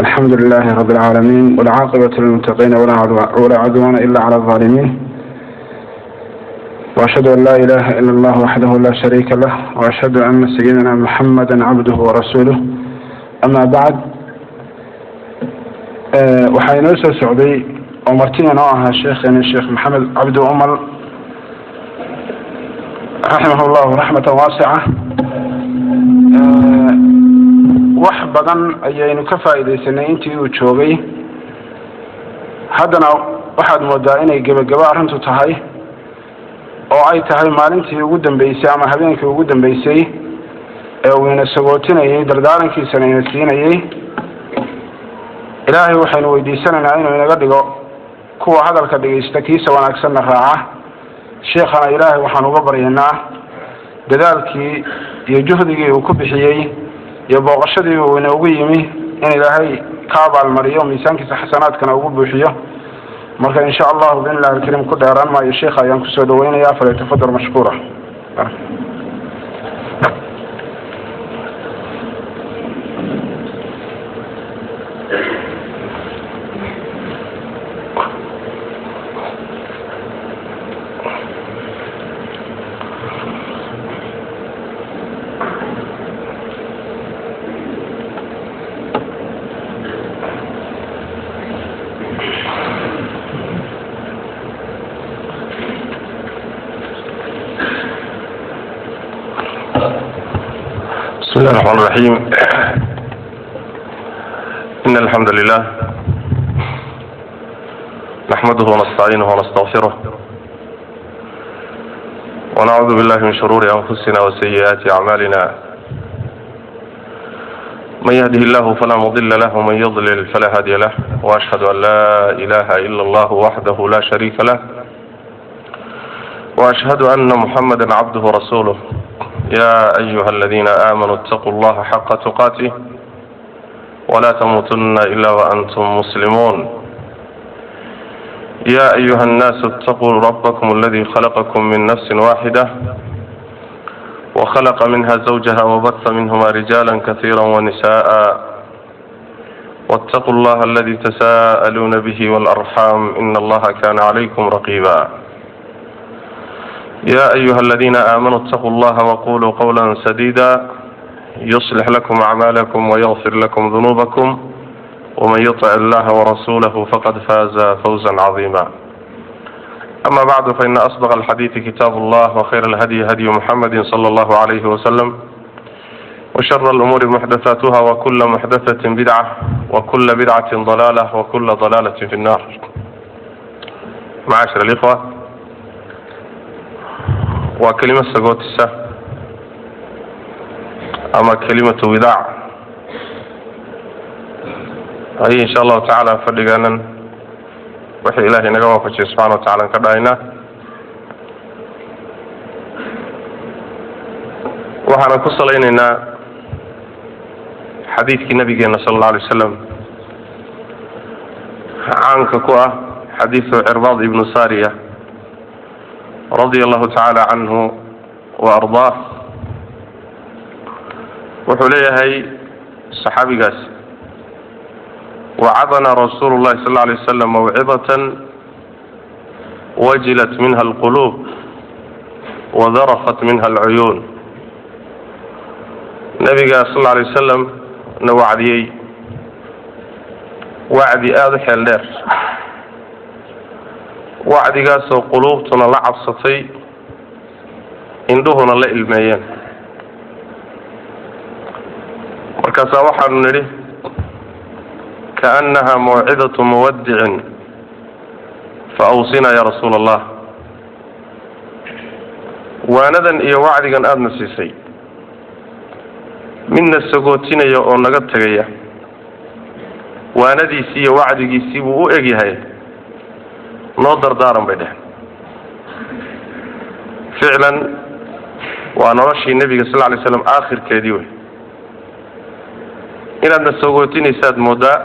الحمد لله رب العالمين، والعاقبة للمتقين، ولا عدوان إلا على الظالمين، وأشهد أن لا إله إلا الله وحده لا شريك له، وأشهد أن سيدنا محمدا عبده ورسوله، أما بعد. Waxaa inoo soo socday oo martina inoo ahaa sheekheena Sheekh Maxamed Cabdi Umal, raximah llahu raxmatan waasica. Wax badan ayaynu ka faa'iidaysanay intii uu joogay. Haddana waxaad moodaa inay gebagabo arrintu tahay, oo ay tahay maalintii ugu dambeysay ama habeenkii ugu dambeysay ee uu ina sagootinayay, dardaarankiisana ina siinayay. Ilaahay waxaynu weydiisanaynaa inuu inaga dhigo kuwa hadalka dhegaysta, kiisa wanaagsanna raaca. Sheekhana Ilaahay waxaan uga baryaynaa dadaalkii iyo juhdigii uu ku bixiyey iyo booqashadii uu inoogu yimi in Ilaahay ka abaalmariyo, miisaankiisa xasanaadkana ugu buuxiyo. Marka, insha allahu biidn illahi alkarim, ku dheeraan maayo. Sheikha ayaan kusoo dhaweynaya, falyatafadal mashkuura. بسم الله الرحمن الرحيم. إن الحمد لله نحمده ونستعينه ونستغفره، ونعوذ بالله من شرور أنفسنا وسيئات أعمالنا. من يهده الله فلا مضل له، ومن يضلل فلا هادي له، وأشهد أن لا إله إلا الله وحده لا شريك له، وأشهد أن محمدا عبده ورسوله. يا أيها الذين آمنوا اتقوا الله حق تقاته ولا تموتن إلا وأنتم مسلمون. يا أيها الناس اتقوا ربكم الذي خلقكم من نفس واحدة، وخلق منها زوجها، وبث منهما رجالا كثيرا ونساء، واتقوا الله الذي تساءلون به والأرحام، إن الله كان عليكم رقيبا. يا أيها الذين آمنوا اتقوا الله وقولوا قولا سديدا، يصلح لكم أعمالكم ويغفر لكم ذنوبكم، ومن يطع الله ورسوله فقد فاز فوزا عظيما. أما بعد، فإن أصدق الحديث كتاب الله، وخير الهدي هدي محمد صلى الله عليه وسلم، وشر الأمور محدثاتها، وكل محدثة بدعة، وكل بدعة ضلالة، وكل ضلالة في النار. معاشر الإخوة، waa kelimo sagootisa ama kelimatu widaac ayay insha allahu tacaala fadhigaanan wixii Ilahay naga waafajiyay subxana wa tacala ka dhahaynaa. Waxaanan ku salaynaynaa xadiidkii nabigeena sala allahu alay wasalam, caanka ku ah, xadiidu Cirbaad ibnu Sariya radia allahu tacaala canhu wa ardaah. Wuxuu leeyahay saxaabigaas: "Wacadana rasuulu llahi sal alla alay waslam mawcidatan wajilat minha alquluub wadarafat minha alcuyuun." Nabiga sal alla alay wasalam na wacdiyey wacdi aada u xeel dheer, wacdigaasoo quluubtuna la cabsatay, indhuhuna la ilmeeyeen. Markaasaa waxaanu nidhi: "Kaannaha mawcidatu muwaddicin, fa awsinaa ya rasuula allah." Waanadan iyo wacdigan aadna siisay midna sagootinaya oo naga tegaya waanadiisii iyo wacdigiisii buu u egyahay, noo dardaaran, bay dheheen. Ficlan waa noloshii nebiga sal lay slam aakhirkeedii wey. Inaadna sagootinaysaad moodaa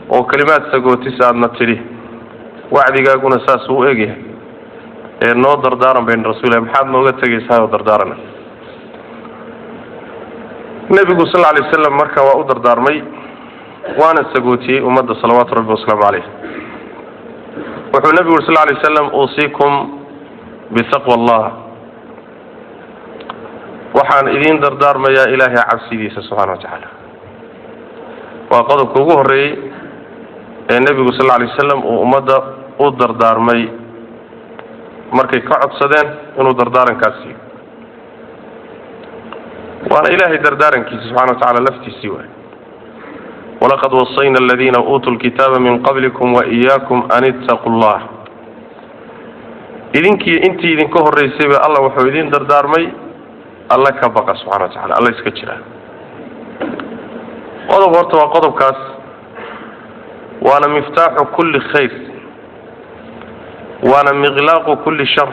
oo kelimaad sagootis aadna tidhi, wacdigaaguna saasuu u egyahay, ee noo dardaaran bayn rasuulilah, maxaad nooga tegaysaa oo dardaarana? Nebigu sal alay wasalam marka waa u dardaarmay. Waana sagootiyey ummadda salawaatu rabbi wasalaamu caleyh. Wuxuu nebigu yuri sal lay slam: "Uusiikum bitaqwa Allah." Waxaan idiin dardaarmayaa Ilaahay cabsidiisa subxana wa tacaala. Waa qodobka ugu horreeyey ee nebigu sal lay wasalam uu ummadda u dardaarmay markay ka codsadeen inuu dardaarankaas siiyo. Waana Ilaahay dardaarankiisa subxana wa tacala laftiisii waay. "Walaqad wasayna aladiina uutuu lkitaaba min qablikum waiyaakum an ittaquu llah." Idinkii intii idinka horraysayba Alla wuxuu idin dardaarmay Alla ka baqa subxana wa tacala, Alla iska jira. Qodob horta waa qodobkaas, waana miftaaxu kulli khayr, waana miqlaaqu kulli shar.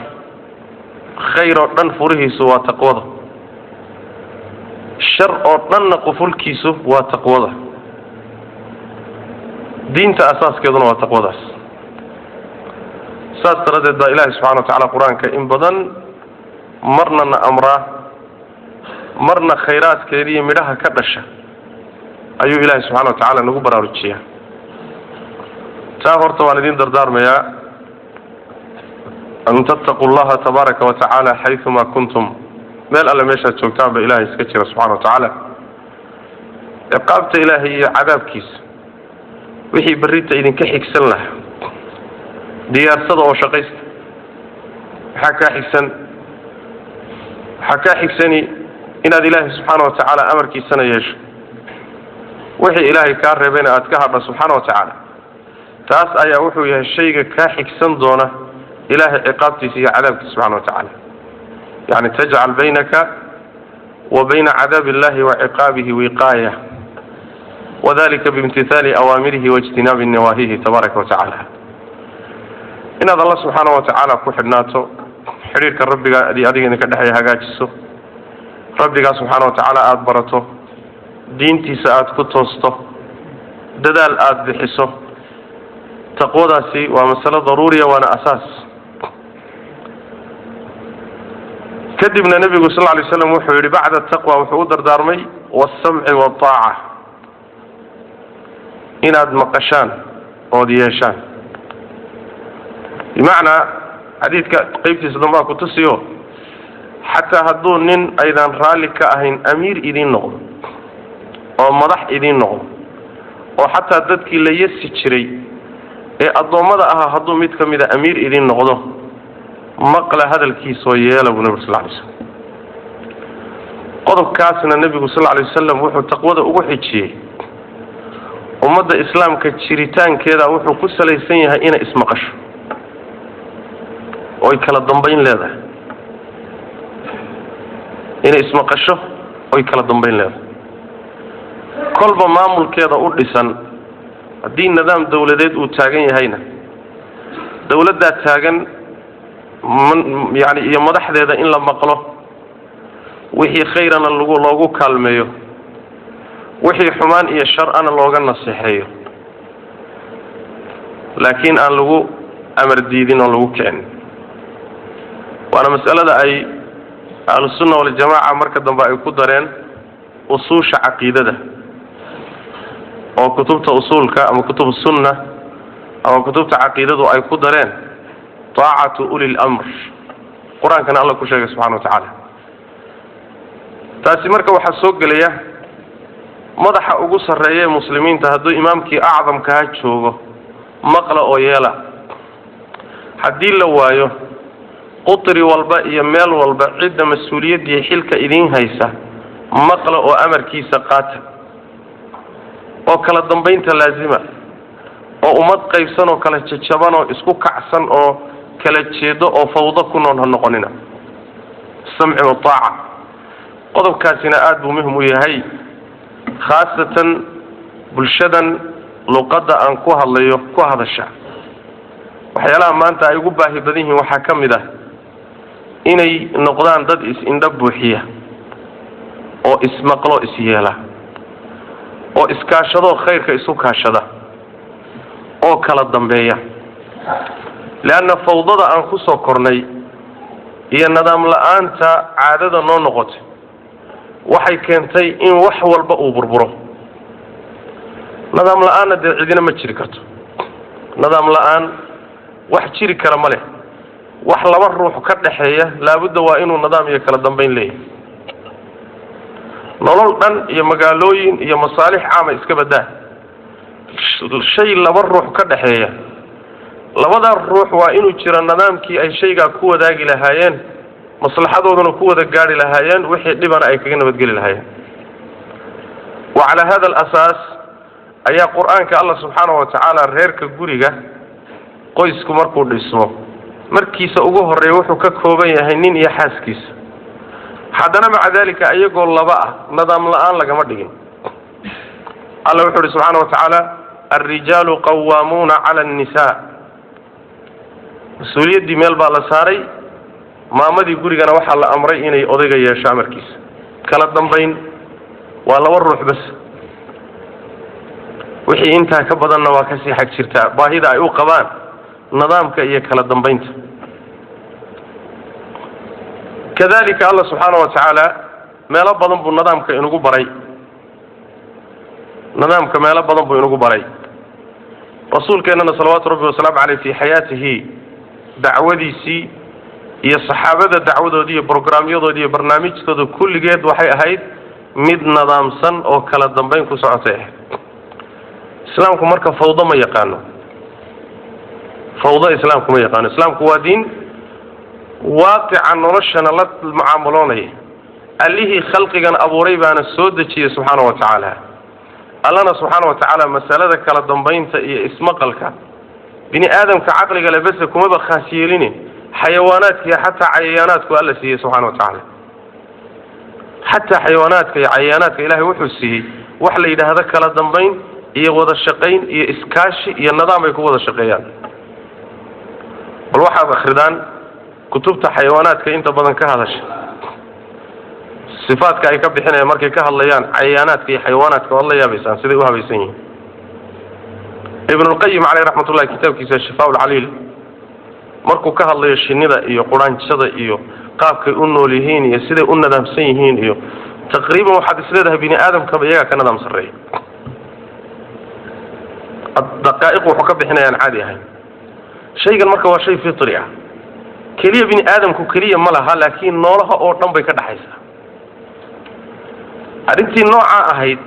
Khayr oo dhan furihiisu waa taqwada, shar oo dhanna qufulkiisu waa taqwada. Diinta asaaskeeduna waa taqwadaas. Saas daraaddeed baa Ilaahay subxana wa tacala Qur-aanka in badan marna na amraa, marna khayraadkeediiyo midhaha ka dhasha ayuu Ilaahay subxana wa tacaala nagu baraarujiyaa. Taa horta waan idin dardaarmayaa: an tattaquu llaha tabaaraka wa tacaala xayuma kuntum. Meel alle meeshaad joogtaan ba Ilahay iska jira subxana wa tacaala. Ciqaabta Ilaahay iyo cadaabkiisa wixii berrita idinka xigsan lahaa diyaarsada oo shaqaysta. Maxaa kaa xigsan? Waxaa kaa xigsani inaad Ilaahay subxaana wa tacaala amarkiisana yeesho, wixii Ilaahay kaa reebayna aad ka hadha subxaana wa tacaala. Taas ayaa wuxuu yahay shayga kaa xigsan doona Ilaahay ciqaabtiisa iyo cadaabkiisa subxana wa tacaala. Yani tajcal baynaka wa bayna cadaabi illahi wa ciqaabihi wiqaaya, wadalika biimtithaali awaamirihi waijtinaabi nawaahihi tabaaraka wa tacaala. Inaad Alla subxaana wa tacaala ku xidhnaato, xidhiirka Rabbiga adiga idinka dhexeeya hagaajiso, Rabbigaa subxaana wa tacaala aada barato, diintiisa aada ku toosto, dadaal aada bixiso, taqwadaasi waa masalo daruuriya, waana asaas. Kadibna nebigu sal lay slam wuxuu yidhi bacda taqwa wuxuu u dardaarmay waasamci waataaca, inaad maqashaan ood yeeshaan. Bimacnaa xadiidka qeybtiisa dambaa ku tusiyo, xataa hadduu nin aydan raalli ka ahayn amiir idiin noqdo oo madax idiin noqdo, oo xataa dadkii la yasi jiray ee addoommada ahaa hadduu mid ka mida amiir idiin noqdo, maqla hadalkiisoo yeela, buu nabig sal lay slam. Qodobkaasna nebigu sal lay wasalam wuxuu taqwada ugu xijiyey. Ummadda islaamka jiritaankeeda wuxuu ku salaysan yahay inay ismaqasho oy kala dambayn leedahay, inay ismaqasho oy kala dambayn leedahay. Kolba maamulkeeda u dhisan haddii nidaam dawladeed uu taagan yahayna, dawladdaa taagan yani iyo madaxdeeda in la maqlo, wixii khayrana lagu loogu kaalmeeyo, wixii xumaan iyo shar-ana looga naseexeeyo, laakiin aan lagu amar diidin oo lagu kicin. Waana mas'alada ay Ahlusunna Waljamaaca marka dambe ay ku dareen usuusha caqiidada, oo kutubta usuulka ama kutub sunna ama kutubta caqiidadu ay ku dareen taacatu uli lamr. Qur-aankana Alla ku sheegay subxana wa tacaala. Taasi marka waxaa soo gelaya madaxa ugu sarreeya ee muslimiinta. Hadduu imaamkii acdamkaha joogo, maqla oo yeela. Haddii la waayo, qutri walba iyo meel walba cidda mas-uuliyaddii xilka idiin haysa maqla oo amarkiisa qaata, oo kala dambaynta laazima, oo ummad qaybsan oo kala jajaban oo isku kacsan oo kala jeedo oo fawdo ku nool ha noqonina. Samci wataaca, qodobkaasina aada buu muhim u yahay, khaasatan bulshadan luqadda aan ku hadlayo ku hadasha. Waxyaalaha maanta ay ugu baahi badan yihiin waxaa ka mid ah inay noqdaan dad is-indho buuxiya oo ismaqlo, isyeela, oo iskaashadoo khayrka isu kaashada oo kala dambeeya. Leanna fawdada aan ku soo kornay iyo nidaam la-aanta caadada noo noqotay waxay keentay in wax walba uu burburo. Nidaam la-aanna dee cidina ma jiri karto. Nidaam la-aan wax jiri kara ma leh. Wax laba ruux ka dhaxeeya laabudda waa inuu nidaam iyo kala dambayn leeyahay. Nolol dhan iyo magaalooyin iyo masaalix caama iska badaa, shay laba ruux ka dhaxeeya, labadaa ruux waa inuu jiro nidaamkii ay shaygaa ku wadaagi lahaayeen, maslaxadooduna ku wada gaari lahaayeen, wixii dhibana ay kaga nabadgeli lahaayeen. Wa calaa hada alasaas ayaa Qur-aanka Allah subxaanahu watacaala reerka, guriga, qoysku markuu dhismo, markiisa ugu horreeya wuxuu ka kooban yahay nin iyo xaaskiisa. Haddana maca dalika iyagoo laba ah nidaam la-aan lagama dhigin. Alla wuxuu uhi subxaana wa tacaala: "Alrijaalu qawaamuuna cala annisaa." Mas-uuliyaddii meel baa la saaray, maamadii gurigana waxaa la amray inay odayga yeesho amarkiisa, kala dambayn. Waa laba ruux bas, wixii intaa ka badanna waa kasii xag jirtaa baahida ay u qabaan nidaamka iyo kala dambaynta. Kadalika Allah subxaana wa tacaala meelo badan buu nidaamka inugu baray, nidaamka meelo badan buu inugu baray. Rasuulkeennana salawaatu rabbi wasalaamu caleyh fi xayaatihi, dacwadiisii iyo saxaabada dacwadoodii iyo brograamyadoodii iyo barnaamijtooda kulligeed waxay ahayd mid nidaamsan oo kala dambayn ku socotay ahayd. Islaamku marka fawdo ma yaqaano, fawdo islaamku ma yaqaano. Islaamku waa diin waaqica noloshana la mucaamaloonaya. Allihii khalqigan abuuray baana soo dejiyey subxaana wa tacaala. Allana subxaana wa tacaala masalada kala dambaynta iyo ismaqalka bini aadamka caqliga le bese kumaba khaas yeeline, xayawaanaadkiiyo xataa cayayaanaadku Alla siiyey subxana wa tacaala. Xataa xayawaanaadka iyo cayayaanaadka Ilahay wuxuu siiyey wax la yidhaahdo kala dambayn iyo wada shaqayn iyo iskaashi iyo nidaam ay ku wada shaqeeyaan. Bal waxaad akridaan kutubta xayawaanaadka inta badan ka hadasha, sifaadka ay ka bixinayaan markay ka hadlayaan cayayaanaadka iyo xayawaanaadka, waad la yaabaysaan siday u habaysan yihiin. Ibnulqayim caleyh raxmatullahi kitaabkiisa Shifaa lcaliil markuu ka hadlayo shinnida iyo quraanjada iyo qaabkay u nool yihiin iyo siday u nadaamsan yihiin iyo taqriiban waxaad isleedahay bini aadamkaba iyagaa ka nadaam sarreeya. Daqaa'iq wuxuu ka bixinayaan caadi ahayn. Shaygan marka waa shay fitri ah, keliya bini aadamku keliya ma laha, laakiin noolaha oo dhan bay ka dhaxaysaa. Arrintii noocaa ahayd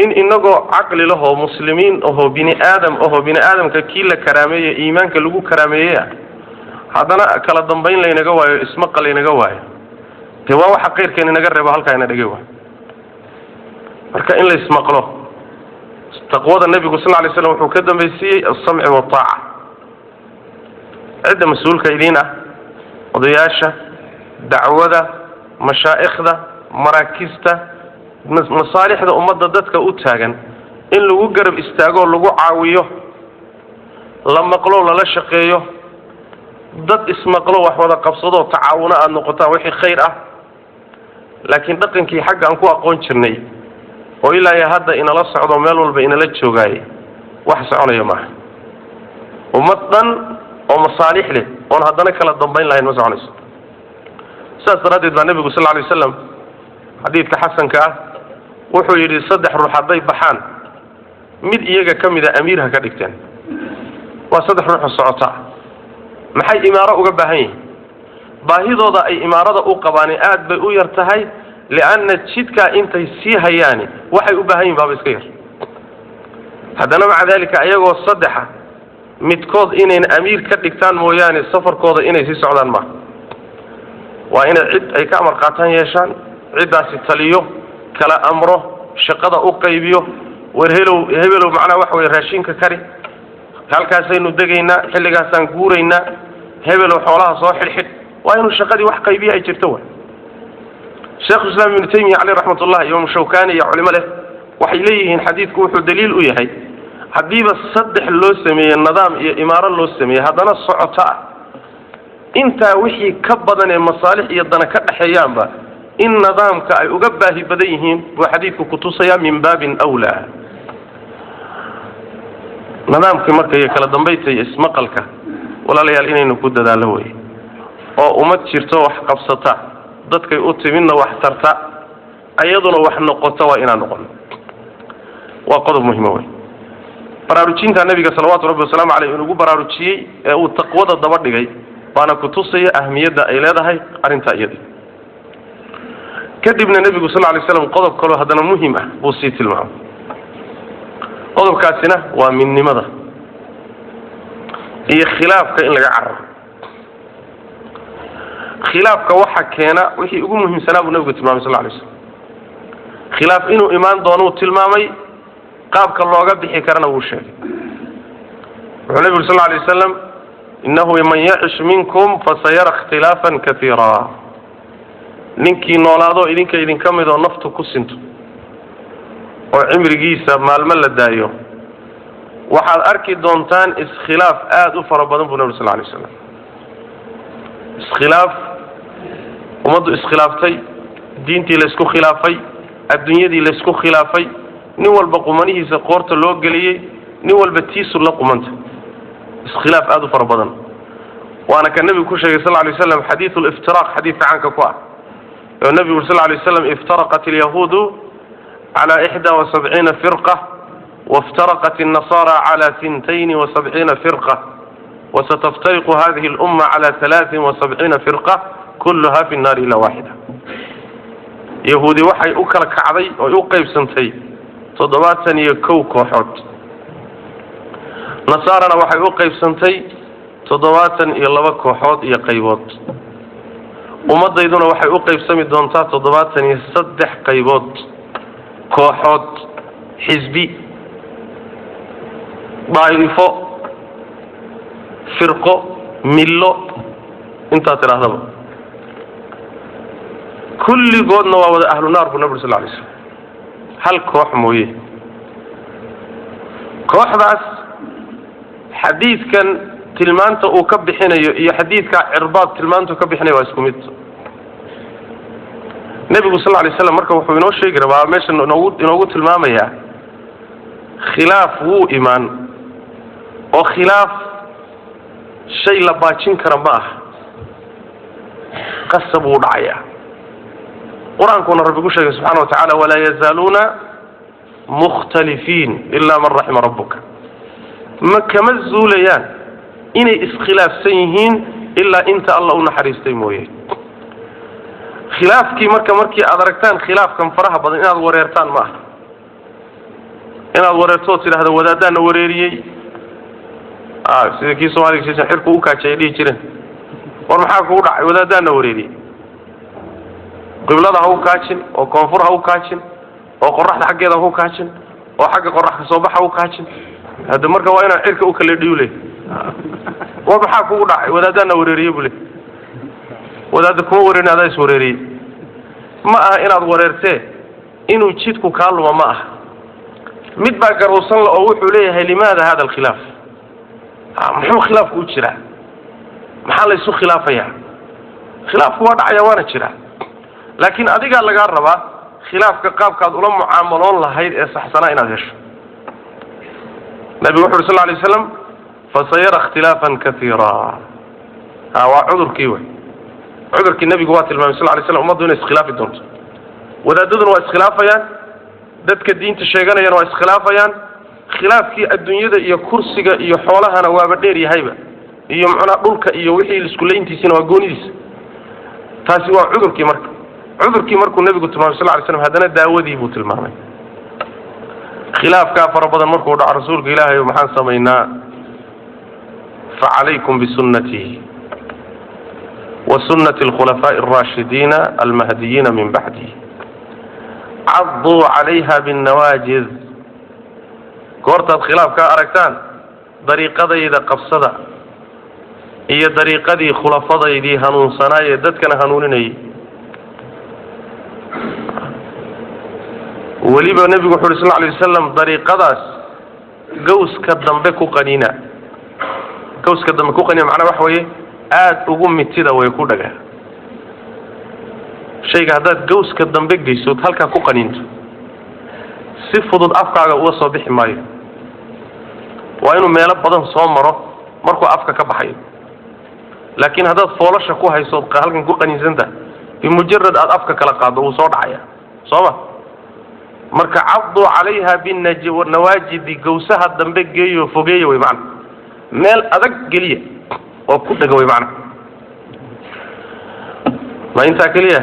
in inagoo caqli lahoo, muslimiin ahoo, bini aadam ahoo, bini aadamka kii la karaameeye iimaanka lagu karaameeyey ah, haddana kala dambayn laynaga waayo, ismaqa laynaga waayo, dee waa waxa kayrkeen inaga reebo, halkaa ina dhigay waay. Marka in la ismaqlo, taqwada nebigu sal lay slam wuxuu ka dambaysiiyey alsamci waltaaca. Cidda mas-uulka idiin ah, odayaasha dacwada, mashaa'ikhda, maraakista, masaalixda ummadda dadka u taagan, in lagu garab istaagoo lagu caawiyo, la maqlo, lala shaqeeyo, dad ismaqlo, wax wada qabsadoo tacaawuno aada noqotaan wixii khayr ah. Laakiin dhaqankii xagga aan ku aqoon jirnay oo ilaa iyo hadda inala socdo, meel walba inala joogaayay, wax soconaya maaha. Ummad dhan oo masaalix leh oon haddana kala dambayn lahayn ma soconayso. Sidaas daraaddeed baa nebigu sal lla lay waslam xadiidka xasanka ah wuxuu yidhi: "Saddex ruux hadday baxaan, mid iyaga ka mida amiir ha ka dhigteen." Waa saddex ruuxoo socota, maxay imaaro uga baahan yihiin? Baahidooda ay imaarada u qabaani aad bay u yar tahay, lianna jidkaa intay sii hayaani waxay u baahan yihin baaba iska yar. Haddana maca daalika ayagoo saddexa midkood inayn amiir ka dhigtaan mooyaane, safarkooda inay sii socdaan maaha. Waa inay cid ay ka amar qaataan yeeshaan, ciddaasi taliyo, kala amro, shaqada u qaybiyo. War helow, hebelow, macnaha waxa weye raashinka kari, halkaasaynu degaynaa, xilligaasaan guuraynaa, hebelow xoolaha soo xidhxidh. Waa inuu shaqadii wax qaybiya ay jirto. Wa Sheikhulislaam Ibnu Taymiya caleyh raxmatullah, Imaam Shawkani iyo culimo leh waxay leeyihiin xadiidku wuxuu daliil u yahay haddiiba saddex loo sameeye nidaam iyo imaaro loo sameeyey, haddana socoto ah, intaa wixii ka badan ee masaalix iyo dana ka dhexeeyaanba in nidaamka ay uga baahi badan yihiin buu xadiidku kutusayaa, min baabin awlaa. Nidaamkii marka iyo kala dambaynta iyo ismaqalka, walaalayaal, inaynu ku dadaallo wey, oo ummad jirto wax qabsata, dadkay u timidna wax tarta, ayaduna wax noqota, waa inaan noqono. Waa qodob muhima wey baraarujinta nabiga salawaatu rabbi wasalaamu caleyh inugu baraarujiyey ee uu taqwada daba dhigay, baana kutusaya ahmiyadda ay leedahay arrintaa iyada. Kadibna nebigu sal lay slam qodob kaloo haddana muhim ah buu sii tilmaamay. Qodobkaasina waa midnimada iyo khilaafka in laga cararo. Khilaafka waxa keena wixii ugu muhiimsanaa buu nebigu tilmaamay sal lay slam. Khilaaf inuu imaan doonuu tilmaamay, qaabka looga bixi karana wuu sheegay. Wuxuu nebigu sal lay wasalam: "Innahu man yacish minkum fasayara ikhtilaafan kaiira." Ninkii noolaadoo idinka idinka mid oo naftu ku sinto oo cimrigiisa maalmo la daayo, waxaad arki doontaan iskhilaaf aada u fara badan, buu nabi sal lay slam. Iskhilaaf ummaddu iskhilaaftay, diintii laysku khilaafay, adduunyadii laysku khilaafay, nin walba qumanihiisa qoorta loo geliyey, nin walba tiisu la qumanta, iskhilaaf aada u fara badan. Waana ka nebigu ku sheegay sal lay slam xadiidu liftiraaq, xadiidka caanka ku ah oo nebigu uri sal lay slam: "Iftaraqat alyahuudu cala 71 firqa, wاftaraqat النasara clى 72 firqa, wasataftariqu hadihi اlأma clى 73 firqa, kuluha fi الnaari ila waaxida." Yahuudi waxay u kala kacday oy u qaybsantay 71 kooxood, nasaarana waxay u qaybsantay 72 kooxood iyo qaybood. Ummadayduna waxay u qaybsami doontaa 73 qaybood, kooxood, xisbi, daa'ifo, firqo, millo, intaa tidhaahdaba. Kulligoodna waa wada ahlu naar, buu nabi uri sal lay slam, hal koox mooye. Kooxdaas xadiidkan tilmaanta uu ka bixinayo iyo xadiidka Cirbaad tilmaanta uu ka bixinayo waa isku mid. Nebigu sal lay slam marka wuxuu inoo sheegi rabaa, meesha inoogu tilmaamayaa, khilaaf wuu imaan oo khilaaf shay la baajin kara ma aha, qasab wuu dhacayaa. Qur-aankuna rabbi ku sheegay subxana wa tacala: "Walaa yazaaluuna mukhtalifiin ilaa man raxima rabbuka." Ma kama zuulayaan inay iskhilaafsan yihiin ilaa inta Alla u naxariistay mooye. Khilaafkii marka, markii aad aragtaan khilaafkan faraha badan, inaad wareertaan ma aha, inaad wareerto oo tidhahda "Wadaadaana wareeriyey," sida kii Soomaliga sisan xirku u kaajay ay dhihi jireen: "War maxaa kugu dhacay?" "Wadaadaana wareeriyey." Qiblada ha u kaajin, oo koonfur ha u kaajin, oo qoraxda xaggeeda ha u kaajin, oo xagga qorax ka soo bax ha u kaajin. Hadda marka waa inaan cirka u kala dhiyu leh. "War maxaa kugu dhacay?" "Wadaadaana wareeriyey," buu le. Wadaadda kuma wareerin, adaa is wareeriyey. Ma aha inaad wareertee, inuu jidku kaa luma ma aha. Mid baa garowsan la oo wuxuu leeyahay: "Limaada hada alkhilaaf? Muxuu khilaafku u jiraa? Maxaa laysu khilaafayaa?" Khilaafku waa dhacaya, waana jiraa, laakiin adigaa lagaa rabaa khilaafka qaabkaad ula mucaamaloon lahayd ee saxsanaa inaad hesho. Nabigu wuxu uri sal lay slam: "Fasayara ikhtilaafan kaiira." Ha, waa cudurkii wey. Cudurkii nabigu waa tilmaamay sal lay slam ummaddu inay iskhilaafi doonto. Wadaadaduna waa iskhilaafayaan, dadka diinta sheeganayana waa iskhilaafayaan. Khilaafkii adduunyada iyo kursiga iyo xoolahana waaba dheer yahayba, iyo macnaha dhulka iyo wixii isku layntiisina waa goonidiisa. Taasi waa cudurkii. Marka cudurkii markuu nebigu tilmaamay sal lay slam, haddana daawadii buu tilmaamay. Khilaafkaa fara badan markuu dhaco, "Rasuulka Ilaahay, maxaan samaynaa?" "Facalaykum bisunnatii wa sunnati alkhulafaa'i alraashidiina almahdiyiina min bacdi, cadduu calayha binnawaajid." Goortaad khilaafkaa aragtaan, dariiqadayda qabsada iyo dariiqadii khulafadaydii hanuunsanaayee dadkana hanuuninayay. Weliba nebigu wuxu uhi sal lay wasalam: "Dariiqadaas gawska dambe ku qaniina." Gawska dambe ku qaniina macnaa waxa weeye aada ugu mitida way ku dhagaa. Shayga haddaad gawska dambe geysood halkaa ku qaniinto, si fudud afkaaga uga soo bixi maayo. Waa inuu meelo badan soo maro markuu afka ka baxayo. Laakiin haddaad foolasha ku haysood halkan ku qaniinsan tahay, bimujarad aada afka kala qaaddo, wuu soo dhacaya, soo ma? Marka cadduu calayha binawaajidi, gawsaha dambe geeyo, fogeeya wey macna, meel adag geliya oo ku dhega wey macna. Ma intaa keliya?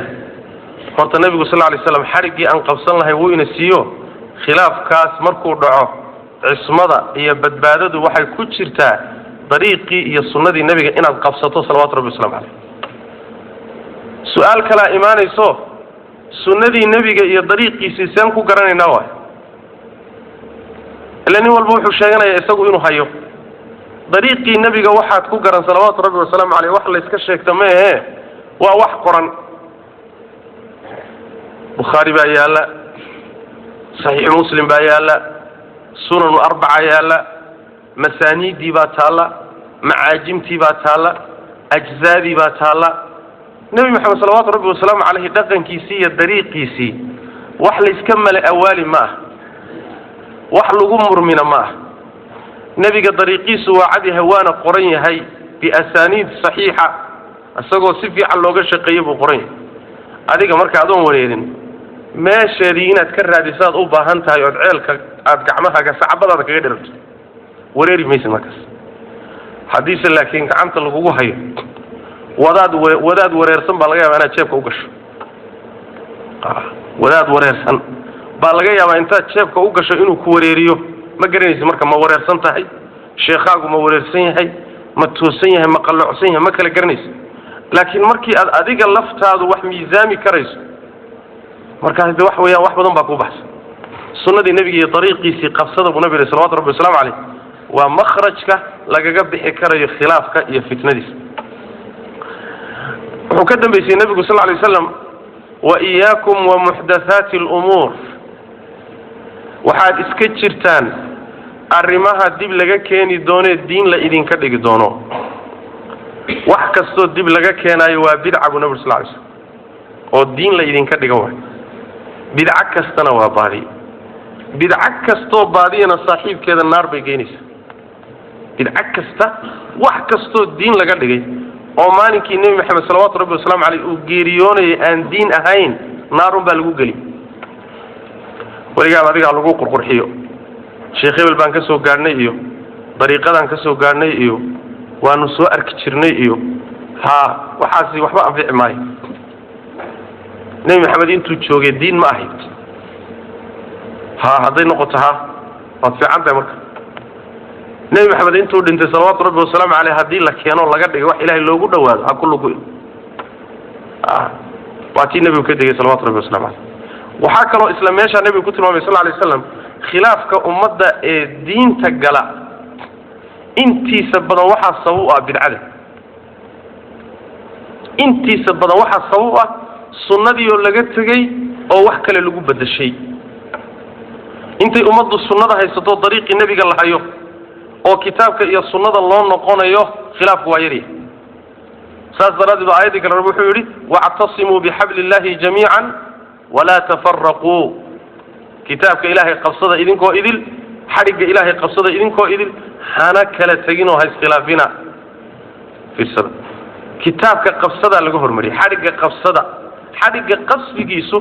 Horta nebigu sal lla lay slam xadhiggii aan qabsan lahay wuu ina siiyo. Khilaafkaas markuu dhaco, cismada iyo badbaadadu waxay ku jirtaa dariiqii iyo sunnadii nebiga inaad qabsato, salawatu rabbi waslamu caleyh. Su-aal kalaa imaanayso: sunnadii nebiga iyo dariiqiisii seen ku garanaynaa? Waay, ila nin walba wuxuu sheeganayaa isagu inuu hayo dariiqii nebiga. Waxaad ku garan, salawaatu rabbi wasalaamu caleyh, wax layska sheegta maehe, waa wax qoran. Bukhaari baa yaalla, Saxiixu Muslim baa yaalla, Sunanu arbaca yaalla, masaaniiddii baa taalla, macaajimtii baa taalla, ajzaadii baa taalla. Nebi Maxamed salawaatu rabbi wasalaamu caleyhi dhaqankiisii iyo dariiqiisii wax layska male awaali ma ah, wax lagu murmina ma ah. Nebiga dariiqiisu waa cad yahay, waana qoran yahay biasaaniid saxiixa, isagoo si fiican looga shaqeeyey buu qoran yahay. Adiga marka adoon wareerin, meesheedii inaad ka raadisaad u baahan tahay, ood ceelka aada gacmahaaga sacabadaada kaga dhirabto, wareeri maysid markaas. Haddiise laakiin gacanta lagugu hayo wadaad wadaad wareersan baa laga yaabaa inaad jeebka u gasho. Wadaad wareersan baa laga yaabaa intaad jeebka u gasho inuu ku wareeriyo. Ma garanaysid marka, ma wareersan tahay sheekhaagu, ma wareersan yahay, ma toosan yahay, ma qalloocsan yahay, ma kala garanaysid. Laakiin markii aad adiga laftaadu wax miisaami karayso, markaas de wax weeyaan wax badan baa kuu baxsan. Sunnadii nebiga iyo dariiqiisii qabsada buu nabi yihi, salawatu rabbi waslamu caleyh. Waa makhrajka lagaga bixi karayo khilaafka iyo fitnadiisa. Wuxuu ka dambaysay nebigu sal lay waslam: "Wa iyaakum wa muxdathaati alumuur." Waxaad iska jirtaan arrimaha dib laga keeni doonee diin la idinka dhigi doono. Wax kastoo dib laga keenaayo waa bidca buu nabig sal lay slam, oo diin la idinka dhiga waay. Bidco kastana waa baadi, bidco kastoo baadiyana saaxiibkeeda naar bay geynaysaa. Bidco kasta, wax kastoo diin laga dhigay oo maalinkii Nebi Maxamed salawaatu rabbi wasalaamu caleyh uu geeriyoonayay aan diin ahayn, naarun baa lagu geli. Weligaaba adigaa lagu qurqurxiyo, sheekh hebel baan ka soo gaadhnay iyo dariiqadaan ka soo gaadhnay iyo waanu soo arki jirnay iyo haa, waxaasi waxba anfici maayo. Nebi Maxamed intuu joogay diin ma ahayd? Ha, hadday noqoto ha, waad fiican tahay. Marka Nebi Maxamed intuu dhintay, salawaatu rabbi wasalaamu caleyh, haddii la keeno laga dhigay wax Ilaahay loogu dhawaado, ha ku lugu. Waa tii nebigu ka degay, salawatu rabbi waslamu caleyh. Waxaa kaloo isla meeshaa nebigu ku tilmaamay sal lay slam, khilaafka ummadda ee diinta gala intiisa badan waxaa sabab u ah bidcada. Intiisa badan waxaa sabab u ah sunnadii oo laga tegey oo wax kale lagu bedeshay. Intay ummaddu sunnada haysato, dariiqii nebiga la hayo oo kitaabka iyo sunnada loo noqonayo, khilaafku waa yaryahay. Saas daraaddeed ba aayaddii kale Rabbi wuxuu yidhi: "Wactasimuu bixabli illahi jamiican walaa tafaraquu." Kitaabka Ilaahay qabsada idinkoo idil, xadhigga Ilaahay qabsada idinkoo idil, hana kala teginoo ha iskhilaafina. Fiirsada, kitaabka qabsadaa laga hormariyay xadhigga qabsada. Xadhigga qabsigiisu